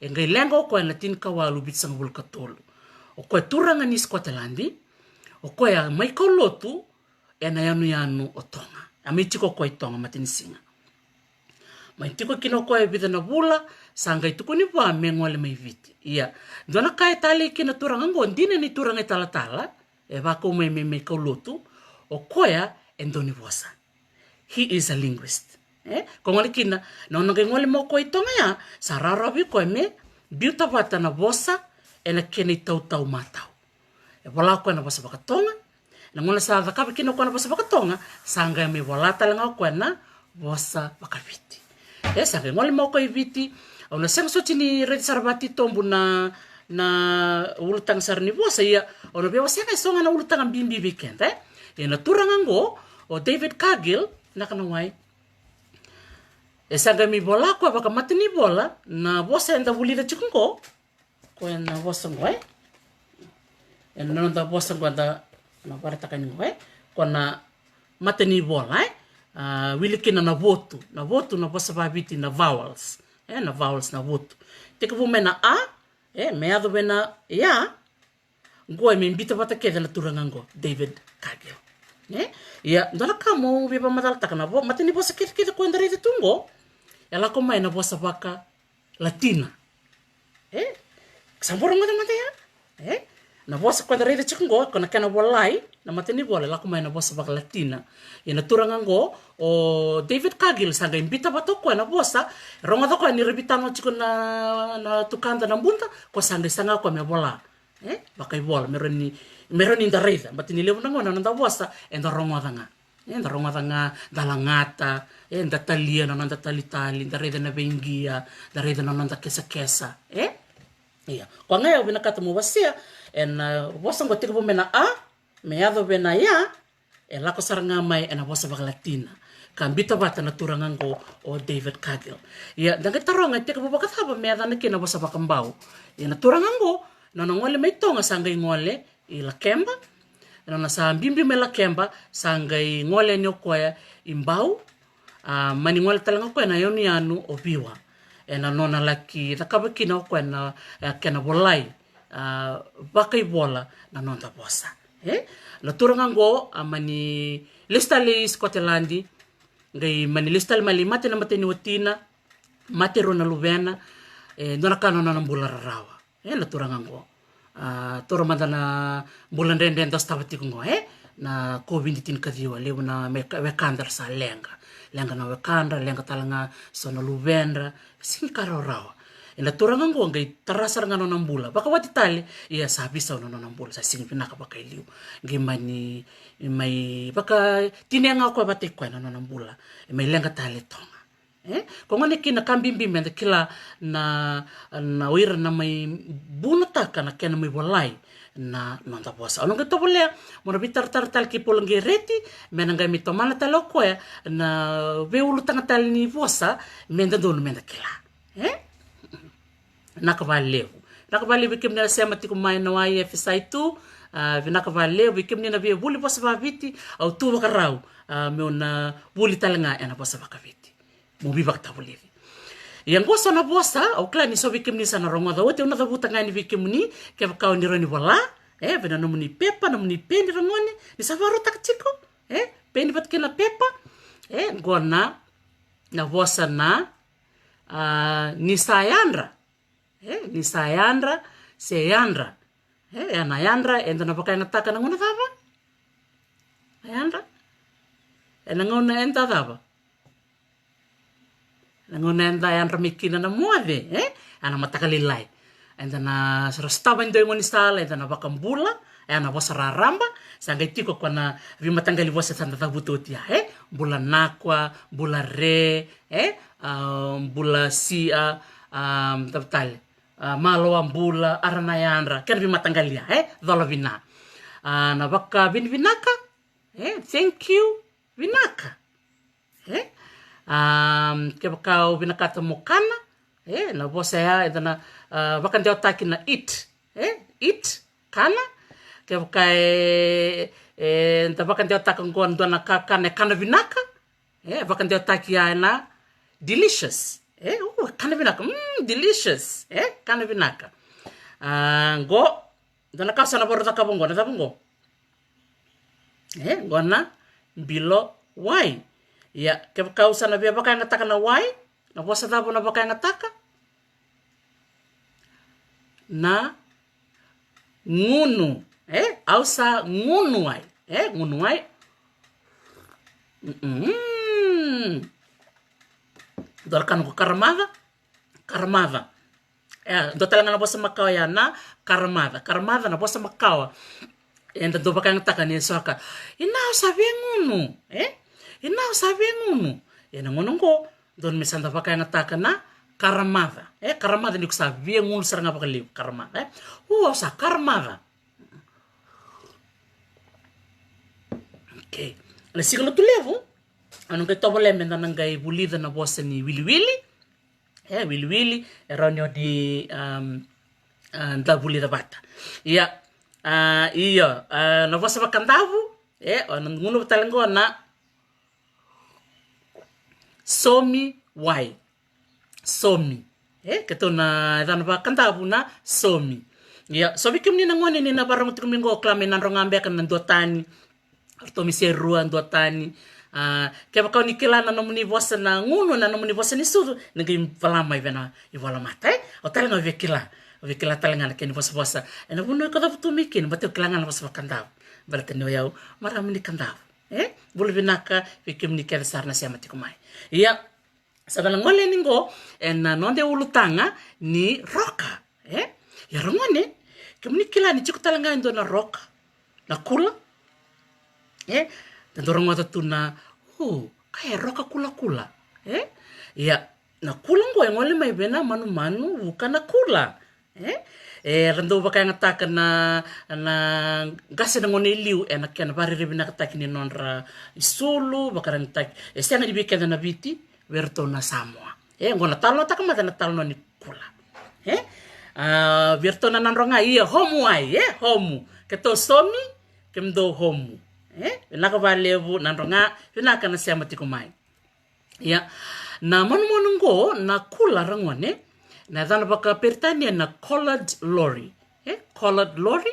e qai leqa o koya e na tinikawalu vitusagavulu ka tolu. O koya turaga ni Scotland, o koya mai kaulotu e na yanuyanu o Toga. A mai tiko o koya i Toga matanisiga. Mai tiko kina o koya e vica na vula, sa qai tukuni vua me gole mai Viti. Ia, dua na ka e talei kina turaga oqo, dina ni turaga i talatala, e vakau mai me, me kaulotu, o koya e dau ni vosa. He is a linguist. E? Ko gole kina, na nona qai gole mai o koya i Toga ya, sa rawarawa vei koya me biuta vata na vosa e na kena itautau matau. E vola o koya na vosa vakaToga. Na gauna sa cakava kina o koya na vosa vakaToga, sa qai mai vola tale ga o koya na vosa vakaViti. E, sa qai gole mai o koya i Viti. Au na sega soti ni raica sara vakatitobu na, na ulutaga sara ni vosa, ia au na via wasea ga e so ga na ulutaga bibi vei keda, e. Ia na turaga oqo, o David Cargill, na ka na wai. E sa qai mai vola o koya vakamatanivola na vosa eda vulica tiko oqo. Ko e na vosa oqo, e? E na noda vosa oqo da na vakaraitaka ni oqo, e? Ko na matanivola, e? A, wili kina na votu. Na votu na vosa vakaViti na vowels. E, na vowels na votu. Tekivu mai na a, e, me yaco vei na ia, oqo e me biuta vata kece na turaga oqo, David Cargill. E? Ia, dua na ka mo veivakamacalataka na vo-, matanivosa kecekece ko eda raica tu oqo, e lako mai na vosa vaka Latina. E? Sa bau rogoca mada ya. E? Na vosa ko da raica tiko qo, ko na kena volai, na matanivola, e lako mai na vosa vakaLatina. Ia na turaga qo, o David Cargill, sa qai biuta vata o koya na vosa, rogoca o koya ni ra veitalanoa tiko na, na tukada na buda, ko sa qai saga o koya me vola. E? Vakaivola, me rawa ni, me rawa ni da raica, baleta ni levu na gauna na noda vosa, eda rogoca ga. Eda rogoca ga, da lagata, eda talia na noda talitali, da raica na veiqia, da raica na noda kesakesa. E? Ia. Koya ga au vinakata meu wasea, ena vosa qo tekivu mai na a, me yaco vei na ia, e lako sara ga mai ena vosa vakaLatina. ka biuta vata na turaga qo o David Cargill. Ia da qai taroga e tekivu vakacava me yacana kina na vosa vakabau. Ia na turaga qo, na nona gole mai Toga sa qai gole i Lakeba. Na nona sa biubiu mai Lakeba sa qai gole yani o koya i Bau. A, mani gole tale ga o koya na yanuyanu o Viwa ena nona laki cakava kina o koya na, e, kena volai, a, vakaivola na noda vosa. E? Na turaga qo a mani lesu tale i Sikoteladi, qai mani lesu tale mai lai mate na mata ni watina, mate rua na luvena. E dua na ka na nona bula rarawa. E, na turaga qo. A, taura mada na bula dredre da sotava tiko qo, e? Na COVID tinikaciwa, levu na me-, wekadra sa leqa. Leqa na wekadra, leqa tale ga so na luvedra, sega ni ka rawarawa. E, na turaga qo qai tara sara ga na nona bula. Vakawati tale, ia sa veisau na nona bula, sa sega ni vinaka vakailiu. Qai mani, mai vakatinia ga o koya vata i koya na nona bula. E mai leqa tale Toga. E? Ko gona kina ka bibi meda kila na, na o ira na mai bunotaka na kena mai volai na noda vosa. Au na qai tovolea mo na veitaratara tale kei Paula Qereti, me na qai mai tomana tale o koya na veiulutaga tale ni vosa, me dodonu meda kila. E? Vinaka vakalevu. Vinaka vakalevu vei kemuni na sema tiko mai na Y F S I tu. A, vinaka vakalevu vei kemuni na via vuli vosa vakaviti. Au tu vakarau, a, meu na vuli tale ga ena vosa vakaviti. Mo veivakatavulici. Ia qo so na vosa, au kila ni so vei kemuni sa na rogoca oti, au na cavuta ga yani vei kemuni, kevaka o ni rawa ni vola, e, vei na nomuni pepa, nomuni peni ragone, ni sa vakarautaka tiko, e, peni vata kei na pepa, e, qo na, na vosa na, a, ni sa yadra, e, ni sa yadra, se yadra, e, ena yadra, eda na vakayagataka na gauna cava? Na yadra? Ena gauna eda cava? Na gauna eda yadra mai kina na moce, e? Ena mataka lailai. Eda na sara sotava e dua e gaunisala, eda na vakabula, e na vosa raraba, sa qai tiko ko na veimataqali vosa sa da cavuta oti ya, e? Bula nakua, bula re, e? A, bula sia, a, cava tale? A, malowa bula, ara na yadra, kena veimataqali ya, e? Cola vina. A, na vakavinavinaka, e? Thank you, vinaka. E? Am, kevaka o vinakata mo kana, e, na vosa ya, eda na, a, vakadewataki na eat, e, eat, kana. Kevaka e, e, da vakadewataka qo dua na kakana, e kana vinaka, e, vakadewataki ya ena delicious. E, u, kana vinaka, mm, delicious, e, kana vinaka. A, qo, dua na ka sa na vakarau cakava qo, na cava qo? E, qo na bilo wai. Ia, kevaka au sa na via vakayagataka na wai, na vosa cava au na vakayagataka? Na gunu. E, au sa gunu wai. E, gunu wai. Mm. Dua na ka noqu karamaca. Karamaca. E, dua tale ga na vosa makawa ya na karamaca. Karamaca na vosa makawa. Eda dau vakayagataka ni so ka. Ina au sa via gunu, e? Ina au sa via gunu. E, na gauna qo, dodonu me sa da vakayagataka na karamaca. E, karamaca ni ko sa via gunu sara ga vakalevu, karamaca, e? U, au sa karamaca. Okay. Na siga Lotulevu, au na qai tovolea me da na qai vulica na vosa ni wiliwili. E, wiliwili, e rawa ni o ni, um, a, da vulica vata. Ia, a, io, a, na vosa vakadavu, e, o na gunu tale qo na somi wai. Somi. E, keitou na yacana vakadavu na somi. Ia, so vei kemuni na gone ni na varogo tiko mai qo, kila me na droga beka na duatani. Ratou me se rua, duatani. A, kevaka o ni kila na nomuni vosa na gunu, na nomuni vosa ni sucu, ni qai vola mai vei na ivolamata, e? Au tale ga via kila. Au via kila tale ga na kena vosavosa. E na vanua e ko cavutu mai kina, baleta au kila ga na vosa vakadavu. Baleta ni o yau marama ni Kadavu. E? Bula vinaka vei kemuni kece sara na sema tiko mai. Ia, sa da na gole yani qo ena noda ulutaga ni roka. E? Ia ragone, kemuni kila ni tiko tale ga e dua na roka. Na kula. E? Da dau rogoca tu na, o, ka e roka kulakula. E? Ia, na kula qo e gole mai vei na manumanu vuka na kula. E? Era dau vakayagataka na, na qase na gone i liu ena kena vakarerevinavinakataki ni nodra isulu, vakaraitaki e sega ni vei keda na Viti, vei iratou na Samoa. E, qo na talanoataka mada na talanoa ni kula. E? A, vei iratou na Nadroga, ia homu ai, e, homu. Keitou somi, kemudou homu. E? Vinaka vakalevu Nadroga, vinaka na sema tiko mai. Ia, na manumanu qo na kula, ragone, na yacana vakaperitania na collared lory. E, collared lory,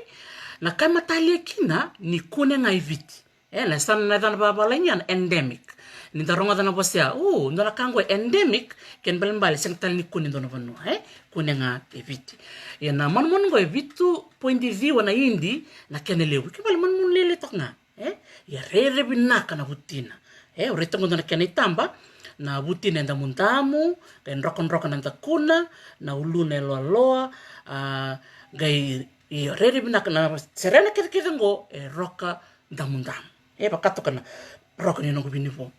na ka e matalia kina ni kune ga e Viti. E, na yacana, na yacana vakavalagi ya na endemic. Ni da rogoca na vosa ya, u, dua na ka qo e endemic, kena ibalebale sega tale ni kune e dua na vanua, e, kune ga e Viti. Ia na manumanu qo e vitu poidi ciwa na idi na kena levu. Kena ibalebale manumanu lailai toka ga. E, ia rairai vinaka na vutina. E, au raica qo dua na kena itaba, na vutina e damudamu, qai drokadroka na dakuna, na uluna e loaloa, a, qai, ia rairai vinaka na serena kecekece qo e roka damudamu. E, vaka toka na roka ni noqu vinivo.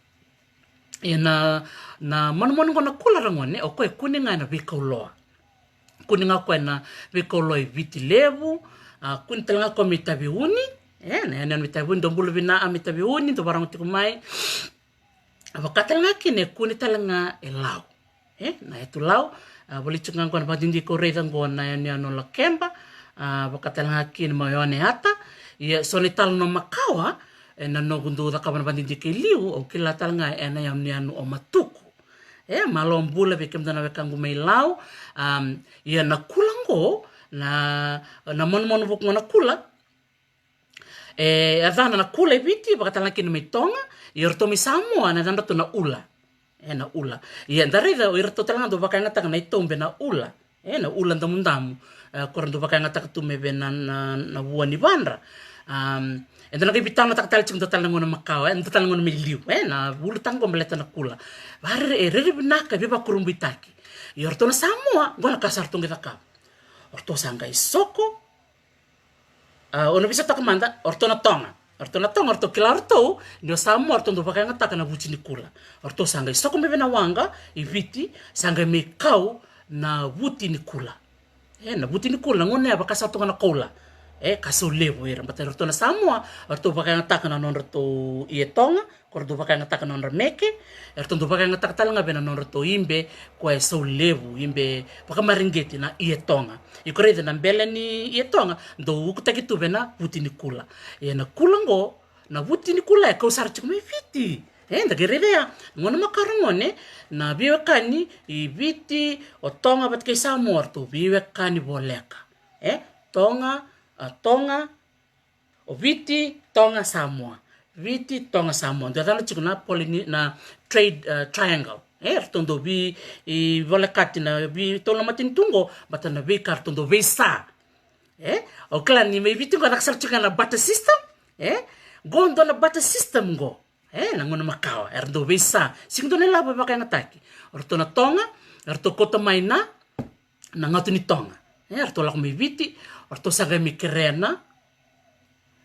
Ia na, na manumanu qo na kula, ragone, o koya e kune ga ena veikau loa. Kune ga o koya ena veikau loa e Viti Levu, a, kune tale ga o koya mai Taveuni, e, na yanuyanu mai Taveuni, dou bula vinaka mai Taveuni, dou vakarorogo tiko mai. A, vaka tale ga kina e kune tale ga e Lau. E, na yatu Lau, a, volai tiko ga qo na vakadidike au raica qo na yanuyanu o Lakeba, a, vaka tale ga kina mai Oneata, ia so na italanoa makawa, ena noqu dau cakava na vakadidike e liu, au kila tale ga ena yanuyanu o Matuku. E, malo bula vei kemudou na wekaqu mai Lau. Am, ia na kula qo, na, na manumanu vuku qo na kula. E, yacana na kula e Viti, vaka tale ga kina mai Toga, ia o iratou mai Samoa, na yacadratou na ula. E, na ula. Ia da raica, o iratou tale ga dau vakayagataka na itaube na ula. E, na ula damudamu. E, ko ra dau vakayagataka tu me vei na, na, na vua ni vadra. Am, eda na qai veitalanoataka tale tiko dua tale na gauna makawa, e, dua tale na gauna mai liu, e, na ulutaga qo baleta na kula. Vakarere, e, rairai vinaka, veivakurabuitaki. Ia o ratou na Samoa, qo na ka sa ratou qai cakava. O ratou sa qai soko, a, au na veisautaka mada, o ratou na Toga. O ratou na Toga, o ratou kila o ratou ni o Samoa, o ratou dau vakayagataka na vuti ni kula. O ratou sa qai soko mai vei na waqa i Viti, sa qai mai kau na vuti ni kula. E, na vuti ni kula, na gauna ya vaka sa toka na koula. E, ka sau levu ira, baleta o ratou na Samoa, o ratou vakayagataka na nodratou ie toga, ko ra dau vakayagataka na nodra meke, e ratou dau vakayagataka tale ga vei na nodratou ibe, koya e sau levu, ibe vakamareqeti na ie toga. Iko raica na bele ni ie toga, dau ukutaki tu vei na vuti ni kula. Ia na kula qo, na vuti ni kula e kau sara tiko mai Viti. E, da qai raica ya, gauna makawa ragone, na veiwekani i Viti, o Toga vata kei Samoa, o ratou veiwekani voleka. E, Toga, a, Toga, o Viti, Toga, Samoa. Viti, Toga, Samoa. Dua yacana tiko na Polyne-, na trade, e, triangle. E, ratou dau vei, i, volekati na veitou na matanitu qo, baleta na veika ratou dau veisa. E, au kila ni mai Viti qo caka sara tiko ga na barter system. E, qo dua na barter system qo. E, na gauna makawa, era dau veisa. Sega dua na ilavo e vakayagataki. O ratou na Toga, eratou kauta mai na, na gatu ni Toga. E, eratou lako mai Viti, o ratou sa qai mai kerea na,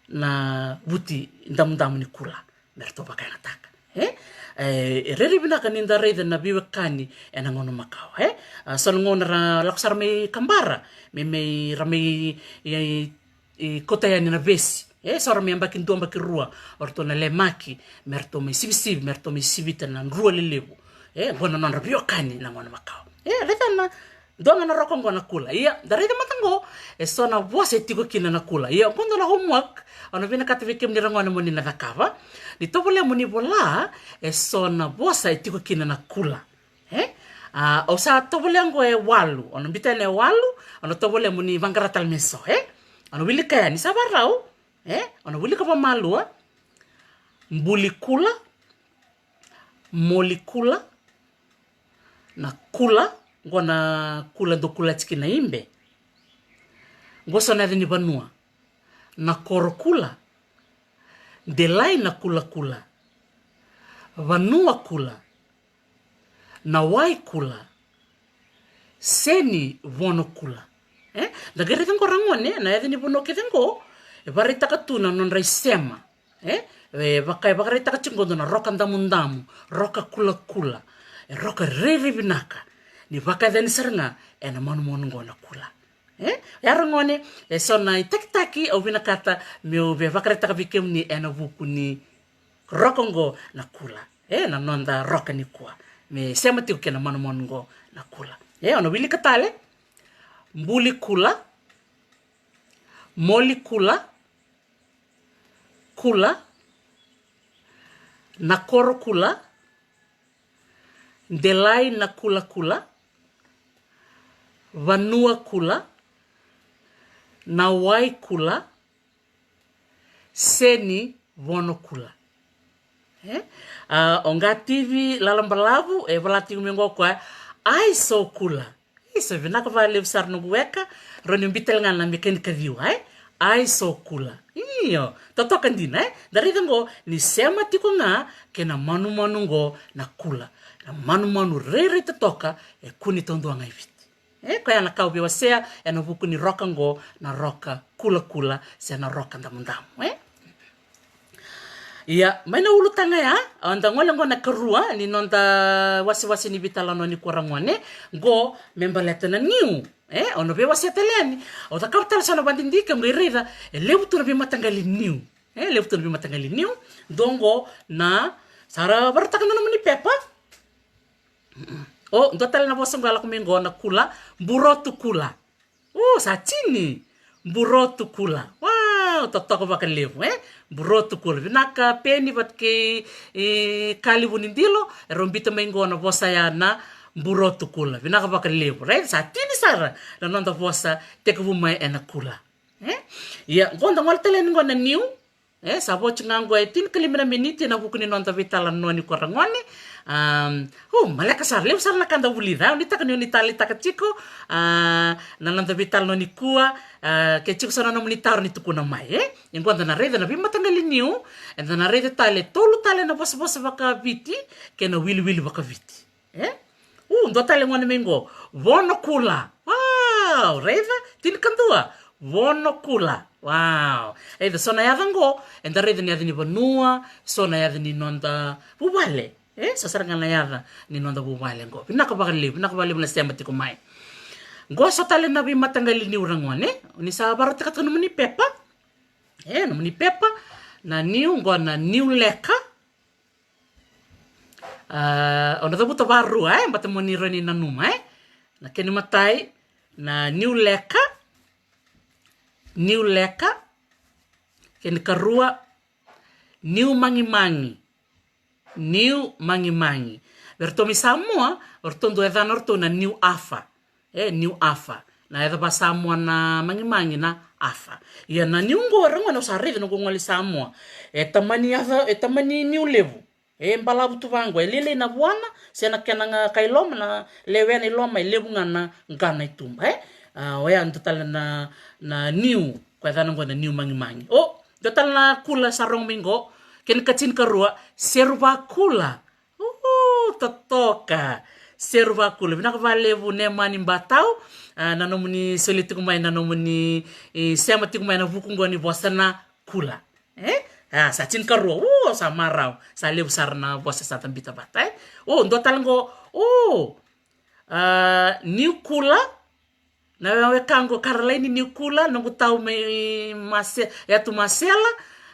na vuti damudamu ni kula. Me ratou vakayagataka. E, e, e rairai vinaka ni da raica na veiwekani ena gauna makawa, e. A, so na gauna ra lako sara mai Kabara, me, me ra mai, e, e, kauta yani na vesi. E, so ra mai yabaki dua, yabaki rua, o ratou na lemaki, me ratou mai sivisivi, me ratou mai sivita na drua lelevu. E, qo na nodra veiwekani na gauna makawa. E, raica na, dua ga na roka qo na kula. Ia, da raica mada qo, e so na vosa e tiko kina na kula. Ia, qo dua na homework, au na vinakata vei kemuni ragone mo ni na cakava. Ni tovolea mo ni vola, e so na vosa e tiko kina na kula. E? A, au sa tovolea qo e walu, au na biuta yani e walu, au na tovolea mo ni vaqara tale me so, e? Au na wilika yani, sa varau, e? Au na wilika vamalua, buli kula, moli kula, na kula, qo na kula dau kula tiko na ibe. Qo so na yaca ni vanua, na koro kula, delai na kulakula, vanua kula, na wai kula, seni vono kula. E? Da qai raica qo ragone, na yaca ni vanua kece qo, e vakaraitaka tu na nodra isema. E? E vaka, e vakaraitaka tiko qo dua na roka damudamu, roka kulakula, e roka rairai vinaka, ni vakayacani sara ga, ena manumanu qo na kula. E, ya ra gone, e so na itakitaki au vinakata meu via vakaraitaka vei kemuni ena vuku ni roka oqo na kula. E, na noda roka nikua. Me sema tiko kei na manumanu oqo na kula. E, o na wilika tale. Buli kula. Moli kula. Kula. Na koro kula. Delai na kulakula. Vanua kula. Na wai kula. Seni vono kula. E? A, o Ga T V Lala Balavu, e vola tiko mai qo o koya, ai so kula. Isa, vinaka vakalevu sara noqu weka, rau ni bita tale ga na mekanika ciwa, e? Ai so kula. Io, totoka dina, e? Da raica qo, ni sema tiko ga kei na manumanu qo na kula. Na manumanu rairai totoka, e kune taudua ga i Viti. E, koya na ka au via wasea ena vuku ni roka qo, na roka kulakula, se na roka damudamu, e? Ia, mai na ulutaga ya, a, da gole qo na karua ni noda wasewase ni veitalanoa nikua ra gone, qo me baleta na niu. E, au na veiwasea tale yani, au cakava tale so na vadidike, qai raica, e levu tu na veimataqali niu. E, levu tu na veimataqali niu, dua qo na, sa ra vakarautaka na nomuni pepa. O, dua tale na vosa qo e lako mai qo na kula, burotu kula. O, sa tini. Burotu kula. Wow, totoka vakalevu, e? Burotu kula. Vinaka Peni vata kei, e, Kalivu ni Dilo, e rau bita mai qo na vosa ya na burotu kula. Vinaka vakalevu, right? Sa tini sara na noda vosa tekivu mai ena kula. E? Ia, qo da gole tale yani qo na niu. E, sa vo tiko ga qo e tinikalima na miniti ena vuku ni noda veitalanoa nikua ra gone. Am, o, maleka sara, levu sara na ka da vulica. Au nuitaka ni o ni taleitaka tiko, a, na noda veitalanoa nikua, a, ke tiko so na nomuni taro ni tukuna mai, e? Ia qo da na raica na veimataqali niu, eda na raica tale tolu tale na vosavosa vakaviti, kei na wiliwili vakaviti. E? U, dua tale gone mai qo. Vono kula. Wow, raica, tinikadua. Vono kula. Wow. Raica so na yaca qo, eda raica na yaca ni vanua, so na yaca ni noda vuvale. E, so sara ga na yaca ni noda vuvale qo. Vinaka vakalevu, vinaka vakalevu na sema tiko mai. Qo so tale na veimataqali niu ra gone, ni sa vakarautaka tiko nomuni pepa. E, nomuni pepa, na niu qo na niu leka. A, au na cavuta varua, e, baleta mo ni rawa ni nanuma, e. Na kena imatai, na niu leka, niu leka, kena ikarua, niu magimagi, niu magimagi. Vei ratou mai Samoa, o ratou dau yacana o ratou na niu afa. E, niu afa. Na yaca vaSamoa na magimagi na afa. Ia na niu qo ra gone au sa raica noqu gole i Samoa. E tamani yaca, e tamani niu levu. E balavu tu vaqo, e lailai na vuana, se na kena ga ka i loma, na lewena i loma, e levu ga na qana i tuba, e? A, oya dua tale na, na niu, ko yacana qo na niu magimagi. O, dua tale na kula sa rogo mai qo, kena ikatinikarua, seru vakula. Uhu, totoka. Seru vakula. Vinaka vakalevu Nemani Batau. A, na nomuni soli tiko mai, na nomuni, e, sema tiko mai na vuku qo ni vosa na kula. E? A, sa tinikarua. U, sa marau. Sa levu sara na vosa sa tabita vata, e? O, dua tale qo. O. A, niu kula. Na wekaqu Karalaini Niukula, noqu tau mai Mase-, Yatu Masela,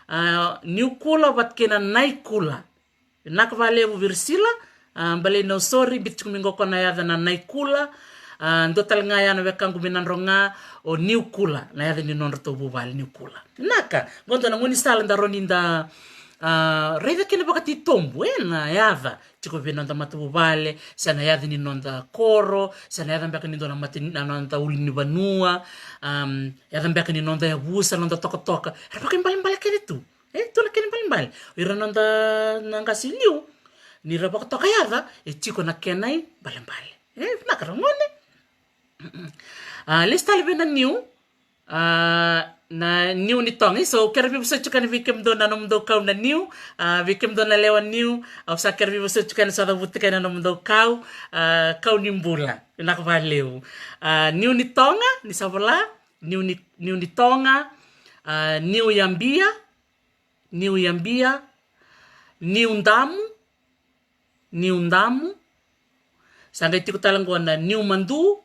a, Niukula vata kei na Naikula. Vinaka vakalevu Virisila, a, balei Nausori, biuta tiko mai qo ko na yaca na Naikula, a, dua tale ga ya na wekaqu mai Nadroga, o Niukula, na yaca ni nodratou vuvale Niukula. Vinaka, qo dua na gaunisala da rawa ni da, a, raica kina vakatitobu, e, na yaca. Tiko vei noda matavuvale, se na yaca ni noda koro, se na yaca beka ni dua na mata, na noda ulunivanua, am, yaca beka ni noda yavusa, noda tokatoka. Era vakaibalebale kece tu. E, tu na kena ibalebale. O ira noda na qase i liu, ni ra vakatoka yaca, e tiko na kena ibalebale. E, vinaka ra gone. A, lesu tale vei na niu, a, na niu ni Toga. Isa, au kere veivosoti tiko yani vei kemudou na nomudou kau na niu, a, vei kemudou na lewe niu, au sa kere veivosoti tiko yani, sa cavuta tiko yani na nomudou kau, a, kau ni bula. Vinaka vakalevu. A, niu ni Toga, ni sa vola, niu ni, niu ni Toga, a, niu yabia, niu yabia, niu damu, niu damu. Sa qai tiko tale qo na niu madu,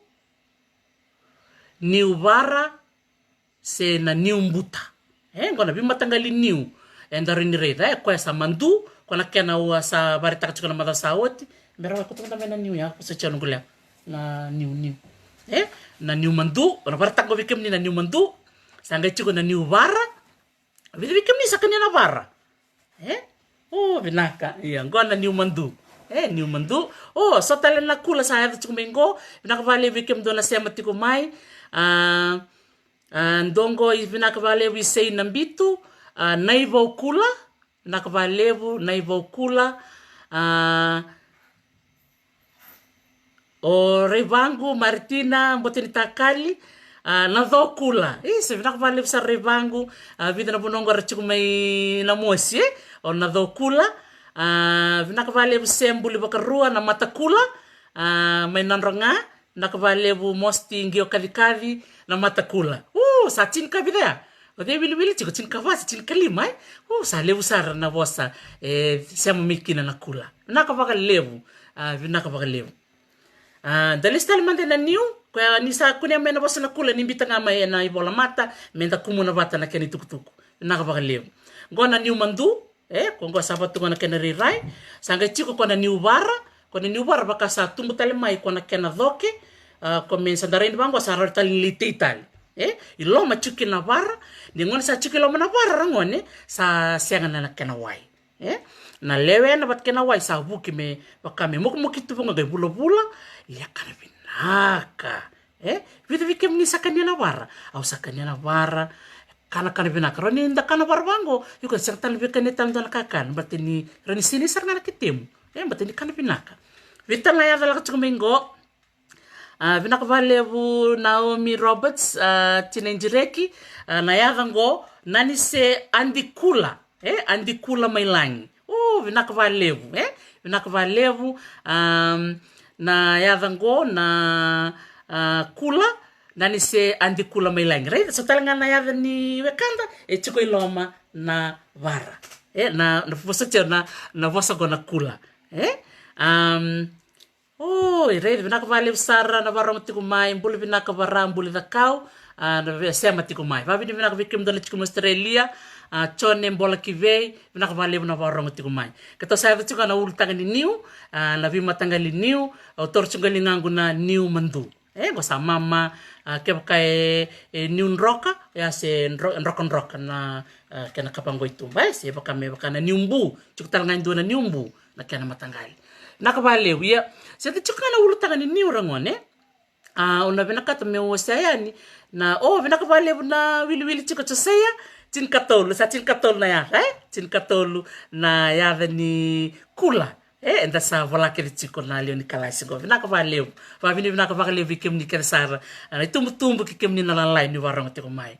niu vara se na niu buta. E, qo na veimataqali niu. E, da rawa ni raica, e, koya sa madu, ko na kena au sa vakaraitaka tiko na macawa sa oti. Me rawa e koto mada mai na niu ya, ko sa tiko na qulea. Na niu, niu. E, na niu madu, ko na vakaraitaka qo vei kemuni na niu madu. Sa qai tiko na niu vara. Vica vei kemuni sa kania na vara. E? O, vinaka. Ia, qo na niu madu. E, niu madu. O, so tale na kula sa yaco tiko mai qo. Vinaka vakalevu vei kemudou na sema tiko mai. A, a, dou qo i vinaka vakalevu i Sei na Bitu. A, Naivau Kula. Vinaka vakalevu, Naivau Kula. A, o Raivaqu, Maritina, Boteni Takali, a, na Cokula. Isa, vinaka vakalevu sara Raivaqu, a, vica na vanua qo era tiko mai na mosi, e? O na Cokula, a, vinaka vakalevu Sebuli Vakarua, na Matakula, a, mai Nadroga, vinaka vakalevu Mosti Qio Kacikaci, na Matakula. U, sa tinikavica ya. O cei wiliwili tiko, tinikava se tinikalima, e? U, sa levu sara na vosa, e, sema mai kina na kula. Vinaka vakalevu, a, vinaka vakalevu. A, da lesu tale mada ena niu, koya ni sa kunea mai na vosa na kula, ni biuta ga mai ena ivola mata, me da kumuna vata na kena itukutuku. Vinaka vakalevu. Qo na niu madu, e, ko qo sa vatu qo na kena rairai, sa qai tiko ko na niu vara, ko na niu vara vaka sa tubu tale mai ko na kena coke, a, ko me sa da rai ni vaqo sa rawa tale ni lai tei tale. E, i loma tiko kina na vara, ni gone sa tiko i loma na vara ragone, sa sega na kena wai. E, na lewe na vata kena wai sa vuki me, vaka me mokemoke tu vaqo qai vulavula, ia kana vinaka. E, vica vei kemuni sa kania na vara, au sa kania na vara, kana kana vinaka. Rawa ni da kana vara vaqo, iko sega tale ni via kania tale dua na kakana, bata ni, rawa ni sinai sara ga na ketemu. E, bata ni kana vinaka. Vica tale na yaca lako tiko mai qo. A, vinaka vakalevu Naomi Roberts, a, Tina Idireki, a, na yaca qo, na ni se Adi Kula, e, Adi Kula mai Lagi. O, vinaka vakalevu, e, vinaka vakalevu, a, na yaca qo, na, a, kula, na ni se Adi Kula mai Lagi. Raica, so tale ga na yaca ni wekada, e tiko i loma na vara. E, na, na vosa tiko na, na vosa qo na kula. E, a, Oi, raica, vinaka vakalevu sara na varogo tiko mai, buli vinaka vara, buli cakau, a, na vei sema tiko mai. Vavinavinaka vei kemudou na tiko mai Australia, a, Jone Bola Kivei, vinaka vakalevu na varogo tiko mai. Keitou sa yaco tiko na ulutaga ni niu, a, na veimataqali niu, au toro tiko qo ligaqu na niu madu. E, qo sa mama, a, kevaka e, e niu droka, ia se dro-, drokadroka na, a, kena kapa qo i tuba, e, se vaka me vaka na niu bu, tiko tale ga e dua na niu bu. Na kena mataqali. Vinaka vakalevu, ia. Se da tiko ga na ulutaga ni niu ragone. A, au na vinakata meu wasea yani. Na, o, vinaka vakalevu na wiliwili tiko Josaia. Tinikatolu, sa tinikatolu na yaca, e? Tinikatolu na yaca ni kula. E, eda sa vola kece tiko na lewe ni kalasi qo. Vinaka vakalevu. Vavinavinaka vakalevu vei kemuni kece sara. A, na itubutubu kei kemuni na lalai ni varogo tiko mai.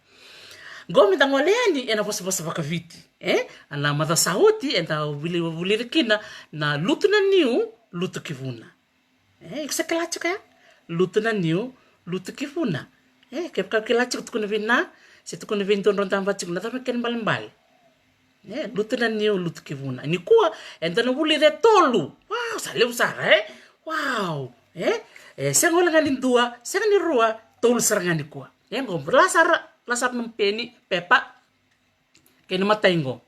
Qo meda gole yani ena vosavosa vakaviti. E? A na macawa sa oti, eda vuli, vulica kina na lutu na niu, lutu ki vuna. E, iko se kila tiko ya? Lutu na niu, lutu ki vuna. E, kevaka kila tiko tukuna vei na, se tukuna vei dodro daba tiko na cava kena balebale. E, lutu na niu, lutu ki vuna. Nikua, eda na vulica e tolu. Wow, sa levu sara, e? Wow. E? E, sega wale ga ni dua, sega ni rua, tolu sara ga nikua. E, qo, la sara, la sara nomu peni, pepa. Kei na matai qo.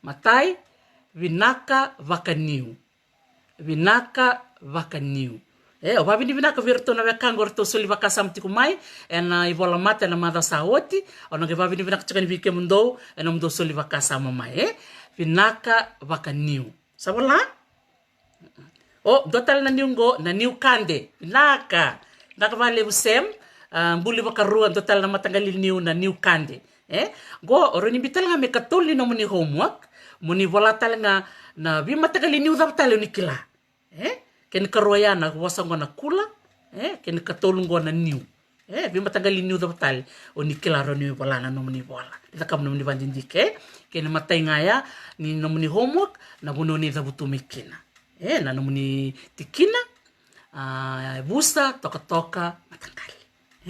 Matai, vinaka vakaniu. Vinaka vakaniu. E, au vavinavinaka vei iratou na wekaqu eratou soli vakasama tiko mai, ena ivola mata ena macawa sa oti, au na qai vavinavinaka tiko yani vei kemudou, ena nomudou soli vakasama mai, e? Vinaka vakaniu. Sa vola? O, dua tale na niu qo, na niu kade. Vinaka. Vinaka vakalevu Sem. A, buli vakarua, dua tale na mataqali niu, na niu kade. E? Qo, o rawa ni biu tale ga me katolu ni nomuni homework. Moni vola tale ga na veimataqali niu cava tale o ni kila. E? Kena ikarua ya na vosa qo na kula. E? Kena ikatolu qo na niu. E, veimataqali niu cava tale o ni kila, rawa ni vola na nomuni vola. Ni cakava nomuni vakadidike, e? Kei na matai ga ya ni nomuni homework, na vanua ni cavutu mai kina. E, na nomuni tikina, a, vusa, tokatoka, mataqali.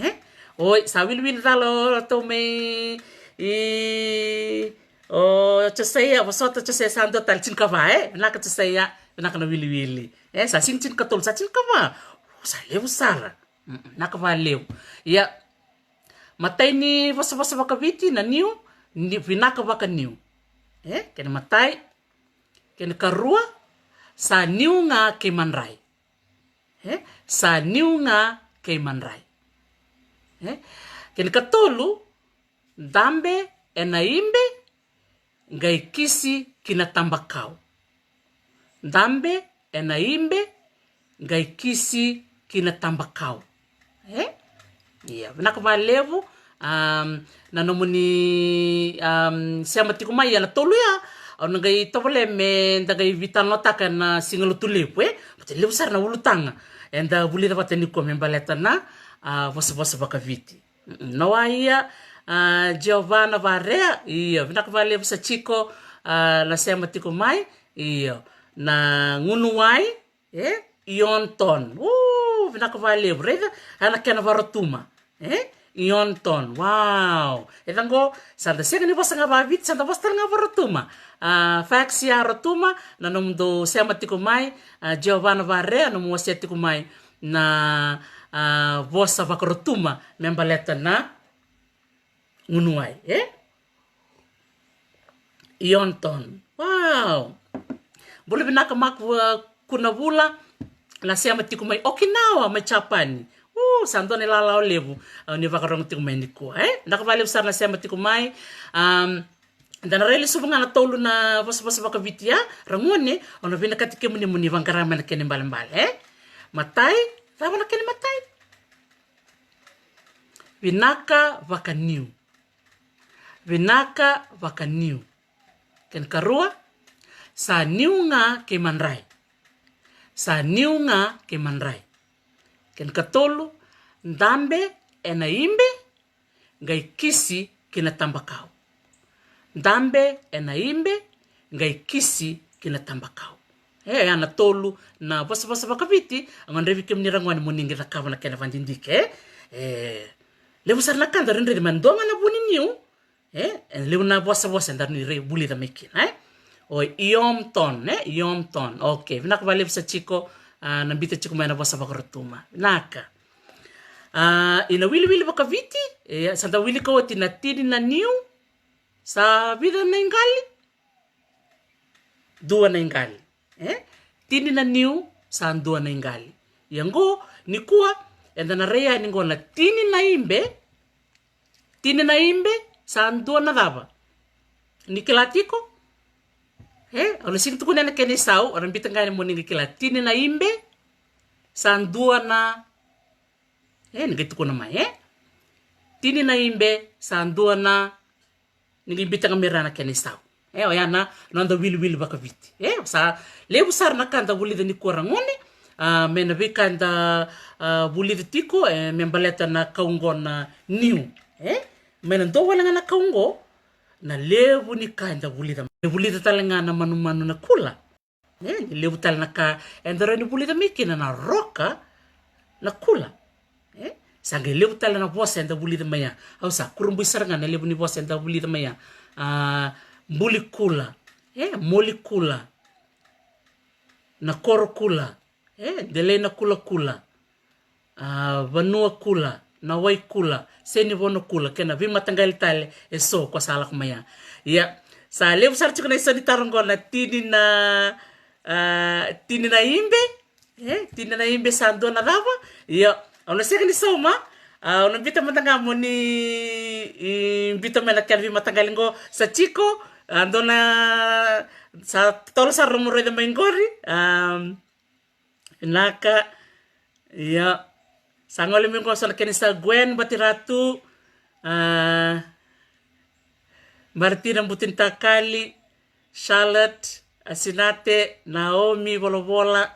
E? Oi, sa wiliwili cala o ratou mai, i, o Josaia, vosota Josaia, sa dua tale, tinikava, e? Vinaka Josaia, vinaka na wiliwili. E, sa sega ni tinikatolu, sa tinikava. O, sa levu sara. Mm, vinaka vakalevu. Ia, Matai ni vosavosa vakaviti na niu, ni vinaka vakaniu. E, kena matai, kena karua, sa niu ga kei madrai. E, sa niu ga kei madrai. E, kena katolu, dabe ena ibe, qai kisi ki na tabakau. Dabe ena ibe, qai kisi ki na tabakau. E? Ia, vinaka vakalevu, am, na nomuni, am, sema tiko mai, ia na tolu ya, au na qai tovolea me da qai veitalanoataka ena siga Lotulevu, e? Baleta levu sara na ulutaga eda vulica vata nikua me baleta na, a, vosavosa vakaviti. Mm, Noaia, a, Giovanna Varea, io, vinaka vakalevu sa tiko, a, na sema tiko mai, io, na Gunuwai, e, Ionton. U, vinaka vakalevu, raica, a na kena Vakarotuma, e, Ionton, wow. E ca qo, sa da sega ni vosa ga vakaviti, sa da vosa tale ga Vakarotuma. A, fax ya Rotuma, na nomudou sema tiko mai, a, Giovanna Varea, nomu wasea tiko mai, na, a, vosa Vakarotuma me baleta na Gunuwai, e? Ionton. Wow. Bula vinaka Maku, a, Kunavula, na sema tiko mai Okinawa, mai Japani. U, sa dua na ilala levu, a, ni vakarogo tiko mai nikua, e? Vinaka vakalevu sara na sema tiko mai. Am, Da na rai lesuva ga na tolu na vosavosa vakaviti ya, ragone, au na vinakati kemuni mo ni vaqara mai na kena ibalebale, e? Matai, cava na kena matai? Vinaka vakaniu. Vinaka vakaniu. Kena karua, sa niu ga kei madrai. Sa niu ga kei madrai. Kena katolu, dabe ena ibe, qai kisi ki na tabakau. Dabe ena ibe, qai kisi ki na tabakau. E, ya na tolu na vosavosa vakaviti, a gadrevi kemuni ragone mo ni qai cakava na kena vadidike, e? E, levu sara na ka da raica mai na dua ga na vu ni niu, e? E levu na vosavosa da ni rai vulica mai kina, e? O Ionton, e? Ionton. Okay, vinaka vakalevu sa tiko, a, na bita tiko mai na vosa Vakarotuma. Vinaka. A, ina wiliwili vakaviti, e, sa da wilika oti na tini na niu, sa vica na iqali? Dua na iqali. E? Tini na niu, sa dua na iqali. Ia qo, nikua, eda na rai yani qo na tini na ibe, tini na ibe, sa dua na cava? Ni kila tiko? E, au na sega ni tukuna ena kena isau, au na bita ga yani mo ni qai kila. Tini na ibe, sa dua na, e, ni qai tukuna mai, e? Tini na ibe, sa dua na, ni qai bita ga mai ra na kena isau. E, oya na noda wiliwili vakaviti. E, sa levu sara na ka da vulica nikua ragone, a, mai na veika da, a, vulica tiko, e, me baleta na kau qo na niu. E, mai na dua wale ga na kau qo, na levu ni ka eda vulica. E vulica tale ga na manumanu na kula. E, ni levu tale na ka eda rawa ni vulica mai kina na roka na kula. E, sa qai levu tale na vosa eda vulica mai ya. Au sa kurabui sara ga na levu ni vosa eda vulica mai ya. A, buli kula. E, moli kula. Na koro kula. E, delai na kulakula. A, vanua kula, na wai kula, seni vono kula, kei na veimataqali tale e so ko sa lako mai ya. Ia, sa levu sara tiko na isau ni taro qo na tini na, a, tini na ibe, e, tini na ibe sa dua na cava? Ia, au na sega ni sauma, a, au na bita mada ga mo ni, i, bita mai na kena veimataqali qo sa tiko, a, dua na, sa tolo sara mo raica mai qori, a, Vinaka. Ia. Sa gole mai qo so na kena isau Gwen Batiratu. A, Martina Butinitakali. Charlotte. Asinate. Naomi Volavola.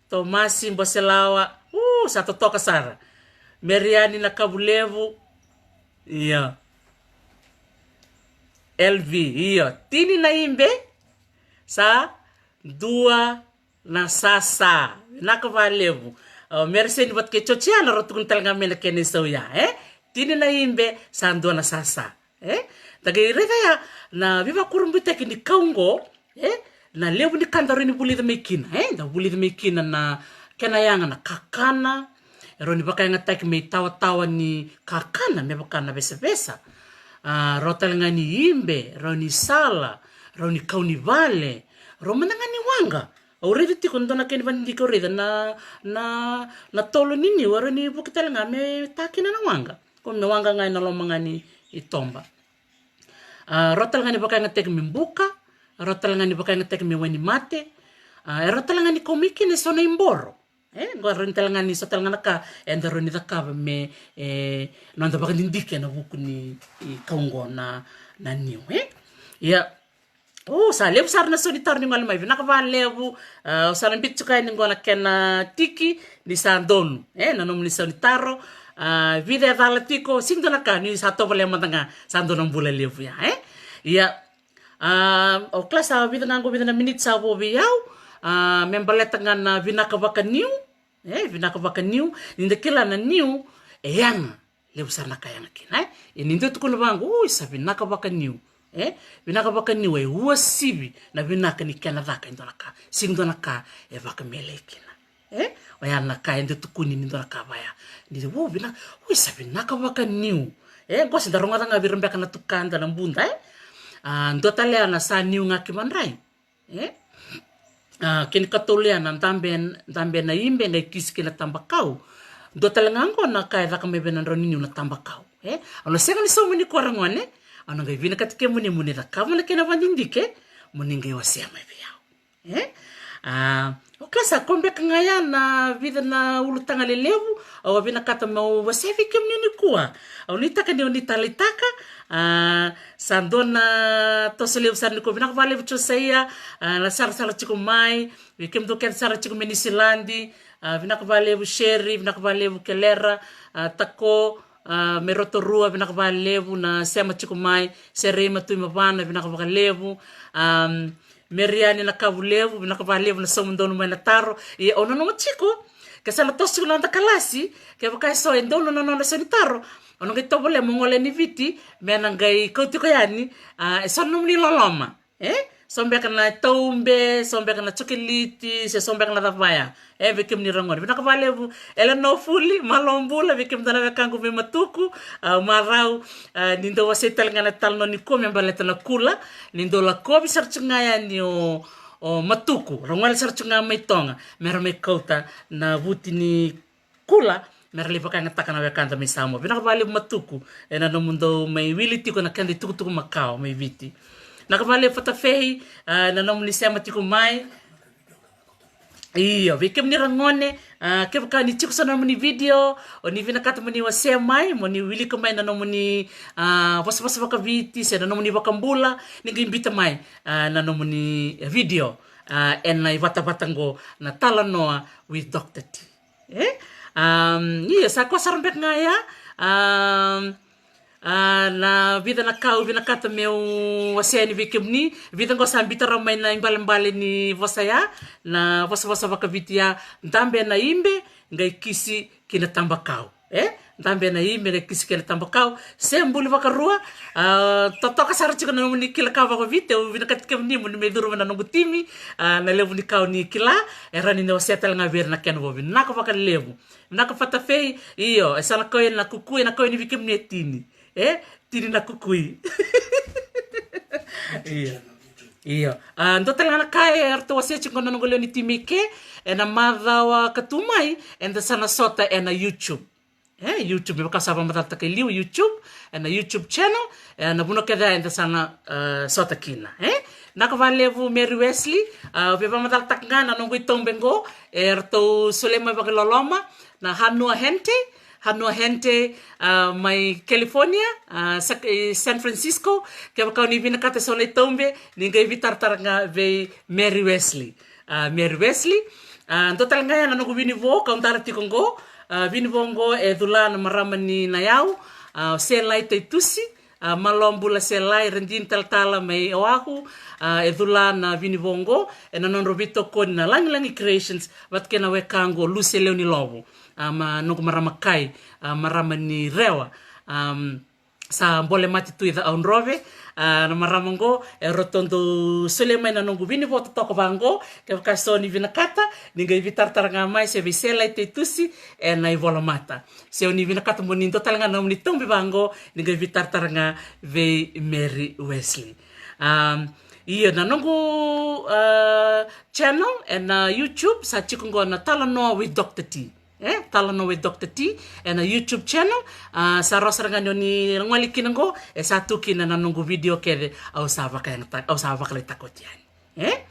Tomasi Boselawa. U, sa totoka sara. Meriani Nakavulevu. Ia. L V. Ia. Tini na ibe. Sa dua na sasa. Vinaka vakalevu. O Meriseni vata kei Georgiana rau tukuna tale ga mai na kena isau ya, e? Tini na ibe sa dua na sasa. E? Da qai raica ya na veivakurabuitaki ni kau qo, e? Na levu ni ka da rawa ni vulica mai kina, e? Da vulica mai kina na kena yaga na kakana, E rawa ni vakayagataki me itawatawa ni kakana me vaka na vesavesa. A, rawa tale ga ni ibe, rawa ni sala, rawa ni kau ni vale, rawa mada ga ni waqa. Au raica tiko dua na kena vadidike au raica na, na, na tolo ni niu, e rawa ni vuki tale ga me ta kina na waqa. Ko me waqa ga ena loma ga ni toba. A, rawa tale ga ni vakayagataki me buka, rawa tale ga ni vakayagataki me wainimate. A, e rawa tale ga ni kau mai kina eso na iboro. E, qo e rawa ni tale ga ni so tale ga na ka eda rawa ni cakava me, e, noda vakadidike ena vuku ni, i, kau qo na, na niu, e. Ia, o, sa levu sara na so ni taro ni gole mai, vinaka vakalevu. A, au sa na biuta tiko yani qo na kena tiki ni sa donu, e, na nomuni so ni taro. A, vica e cala tiko, sega ni dua na ka, ni sa tovolea mada ga, sa dua na bula levu ya, e. Ia, a, o kila sa vica ga qo, vica na miniti sa vo vei au. A, me baleta ga na vinaka vakaniu, e, vinaka vakaniu, ni da kila na niu e yaga, levu sara na ka e yaga kina, e. Ia ni dua tukuna vaqo, ui, sa vinaka vakaniu, e, vinaka vakaniu e uasivi na vinaka ni kena caka e dua na ka, sega ni dua na ka e vakamelei kina. E, oya na ka eda tukuni ni dua na ka vaya. Ni, o, vinaka, ui, sa vinaka vakaniu. E, qo se da rogoca ga vei ira beka na tukada na buda, e. A, dua tale ya na sa niu ga ki madrai. E? A, kena ikatolu ya na dabe, dabe na ibe qai kisi kina tabakau. Dua tale ga qo na ka e caka mai vei na drau ni niu na tabakau. E? Au na sega ni sauma nikua ragone, au na qai vinakati kemuni mo ni cakava na kena vadidike, mo ni qai wasea mai vei au. E? A, o kila sa ko beka ga ya na vica na ulutaga lelevu au a vinakata meu wasea vei kemuni nikua. Au nuitaka ni o ni taleitaka. A, sa dua na toso levu sara nikua, vinaka vakalevu Josaia, a, na sarasara tiko mai, vei kemudou kece sara tiko mai Niusiladi, a, vinaka vakalevu Sherry, vinaka vakalevu Kelera, a, Tako, a, mai Rotorua, vinaka vakalevu na sema tiko mai, Serei Matui Mavana, vinaka vakalevu, a, Meriani Nakavulevu, vinaka vakalevu na sauma donu mai na taro. Ia au nanuma tiko, ke sa na toso tiko na noda kalasi, kevaka eso e donu na nona so ni taro, au na qai tovolea meu gole ni Viti, me na qai kau tiko yani, a, eso na nomuni loloma. E? So beka na taube, so beka na cokeliti, se so beka na cava ya. E, vei kemuni ragone. Vinaka vakalevu, Eleanor Fuli, malo bula, vei kemudou na wekaqu mai Matuku, a, marau, a, ni dau wasei tale ga na talanoa nikua me baleta na kula, ni dau lakovi sara tiko ga yani o, o Matuku, ra gole sara tiko ga mai Toga, me ra mai kauta na vuti ni kula, me ra lai vakayagataka na wekada mai Samoa. Vinaka vakalevu Matuku, ena nomudou mai wili tiko na keda itukutuku makawa mai Viti. Vinaka vakalevu Fatafei, a, na nomuni sema tiko mai. Io, vei kemuni ragone, a, kevaka ni tiko so na nomuni video, o ni vinakata mo ni wasea mai, mo ni wilika mai na nomuni, a, vosavosa vakaviti, se na nomuni vakabula, ni qai biuta mai, a, na nomuni video, a, ena ivatavata qo na Talanoa with Doctor T. E? Am, io, sa koya sara beka ga ya. Am, a, na vica na ka au vinakata meu wasea yani vei kemuni. Vica qo sa biuta rawa mai na ibalebale ni vosa ya, na vosavosa vakaviti ya, dabe na ibe qai kisi ki na tabakau. E? Dabe na ibe qai kisi ki na tabakau. Se buli vakarua. A, totoka sara tiko na nomuni kila ka vakaviti, au vinakati kemuni mo ni mai curuma na noqu timi, a, na levu ni ka o ni kila, e rawa ni na wasea tale ga vei ira na kena vo. Vinaka vakalevu. Vinaka Fatafei, io, e sa na kau yani na kukui, e na kau yani vei kemuni e tini. E? Tini na kukui. Io. Io. A, dua tale ga na ka e ratou wasea tiko na noqu lewe ni timi ke, ena macawa ka tu mai, eda sa na sota ena YouTube. E, YouTube, me vaka sa vakamacalataka e liu, YouTube, ena YouTube channel, ena vanua kece eda sa na, e, sota kina, e? Vinaka vakalevu Mary Wesley, a, via vakamacalataka ga na noqu itaube qo, e ratou solia mai vakaloloma, na Hanua Hente, Hanua Hente, a, mai California, a, Sac-, e, San Francisco, kevaka o ni vinakata eso na itaube, ni qai veitaratara ga vei Mary Wesley. A, Mary Wesley, a, dua tale ga ya na noqu vinivo, kau dara tiko qo, a, vinivo qo e cula na marama ni Nayau, a, Selai Taitusi, a, malo bula Selai, Radini Talatala mai Oahu, a, e cula na vinivo qo, ena nodra veitokoni na Lagilagi Creations, vata kei na wekaqu o Luse Leunilovo, a, ma noqu marama kai, a, marama ni Rewa, am, sa bole mate tu i Cakaudrove. A, na marama oqo, e ratou dau solia mai na noqu vinivo totoka vaqo. Kevaka so ni vinakata, ni qai veitaratara ga mai se vei Sela i Teitusi, ena ivolamata. Se o ni vinakata mo ni dua tale ga na nomuni taubi vaqo, ni qai veitaratara ga vei Mary Wesley. Am, io, na noqu, a, channel ena YouTube sa tiko qo na Talanoa with Doctor T. E, Talanoa with Doctor T ena YouTube channel. A, sa rawa sara ga ni o ni gole kina qo, e sa tu kina na noqu video kece au sa vakayagataka, au sa vakalaitaka oti yani. E?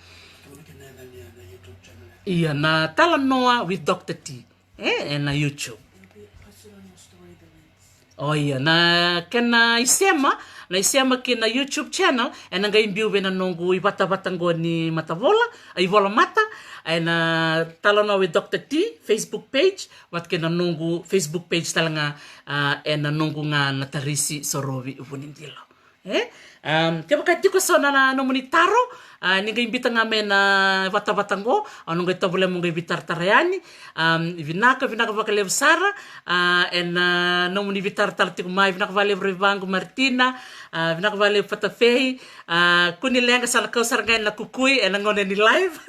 Ia, na Talanoa with Doctor T. E, ena YouTube. O ia, na kena isema, na isema ki na YouTube channel, ena qai biu vei na noqu ivatavata qo ni matavola, a, ivolamata, ena Talanoa with Doctor T Facebook page, vata kei na noqu Facebook page tale ga, a, ena noqu ga na Tarisi Sorovi Vunidilo. E? Am, kevaka tiko so na, na nomuni taro, a, ni qai bita ga mai na vatavata qo, au na qai tovolea mo qai veitaratara yani. Am, vinaka, vinaka vakalevu sara, a, ena, a, nomuni veitaratara tiko mai, vinaka vakalevu Raivaqu Martina, a, vinaka vakalevu Fatafei, a, kua ni leqa sa na kau sara ga ena kukui, ena gauna ni live.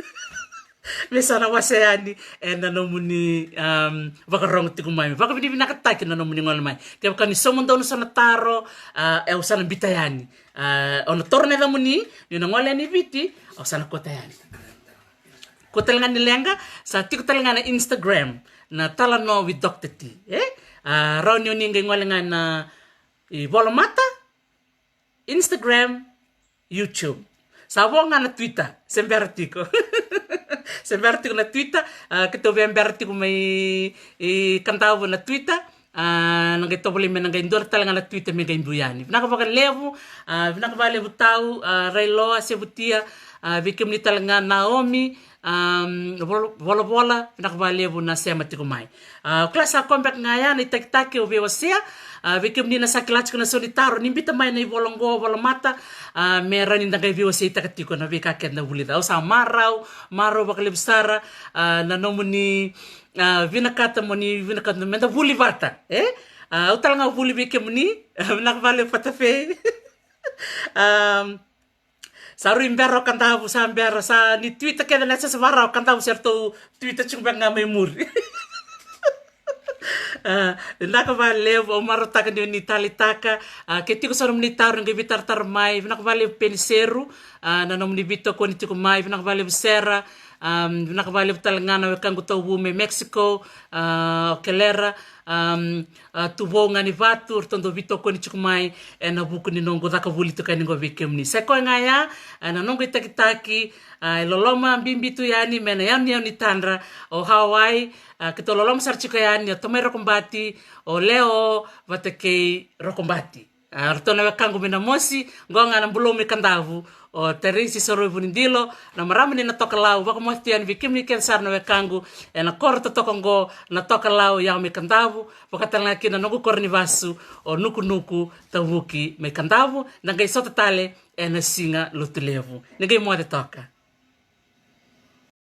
Me sa na wase yani ena nomuni, am, vakarogo tiko mai. Me vakavinavinakataki na nomuni gole mai. Kevaka ni sauma donu so na taro, a, e au sa na bita yani. A, au na toro na yacamuni, ni na gole yani Viti, au sa na kauta yani. Kua tale ga ni leqa, sa tiko tale ga na Instagram, na Talanoa with Doctor T, e? A, rawa ni o ni qai gole ga na ivolamata, Instagram, YouTube. Sa vo ga na Twitter, se bera tiko. Se bera tiko na Twitter, a, keitou via bera tiko mai, e, Kadavu na Twitter, a, na qai tovolei me na qai dua tale ga na Twitter me qai biu yani. Vinaka vakalevu, a, vinaka vakalevu Tau, a, Railoa, Sevutia, a, vei kemuni tale ga Naomi, am, Vol-, Volavola, vinaka vakalevu na sema tiko mai. A, au kila sa koya beka ga ya na itakitaki au veiwasea, a, vei kemuni na sa kila tiko na so ni taro, ni bita mai na ivola qo, volamata, a, me rawa ni da qai veiwaseitaka tiko na veika keda na vulica. Au sa marau, marau vakalevu sara, a, na nomuni, a, vinakata mo ni vinakata me da vuli vata, e? A, au tale ga vuli vei kemuni, a, vinaka vakalevu Fatafei. Am, Sa rui bera o Kadavu, sa bera, sa ni Twitter kece na sesa varau o Kadavu se ratou Twitter tiko beka ga mai muri. A, vinaka vakalevu, au marautaka ni o ni taleitaka. A, ke tiko so nomuni taro ni qai veitaratara mai, vinaka vakalevu Peniseru, a, na nomuni veitokoni tiko mai, vinaka vakalevu Sera, am, vinaka vakalevu tale ga na wekaqu tauvu mai Mexico, a, o Kelera, am, a, Tuvou ga ni Vatu, ratou dau veitokoni tiko mai, ena vuku ni noqu caka vuli toka yani qo vei kemuni. Sa i koya ga ya, a, na noqu itakitaki, a, e loloma bibi tu yani, mai na yanuyanu ni tadra, o Hawaii, a, keitou loloma sara tiko yani, o Tamai Rokobati, o Leo, vata kei Rokobati. A, ratou na wekaqu mai Namosi, qo ga na Bulou mai Kadavu, o Tarisi Sorovi Vunidilo, na marama ni Natokalau, vakamoce tu yani vei kemuni kece sara na wekaqu, ena koro totoka qo, Natokalau, yawa mai Kadavu, vaka tale ga kina na noqu koro ni vasu, o Nukunuku, Tavuki, mai Kadavu, da qai sota tale, ena siga Lotulevu. Ni qai moce toka.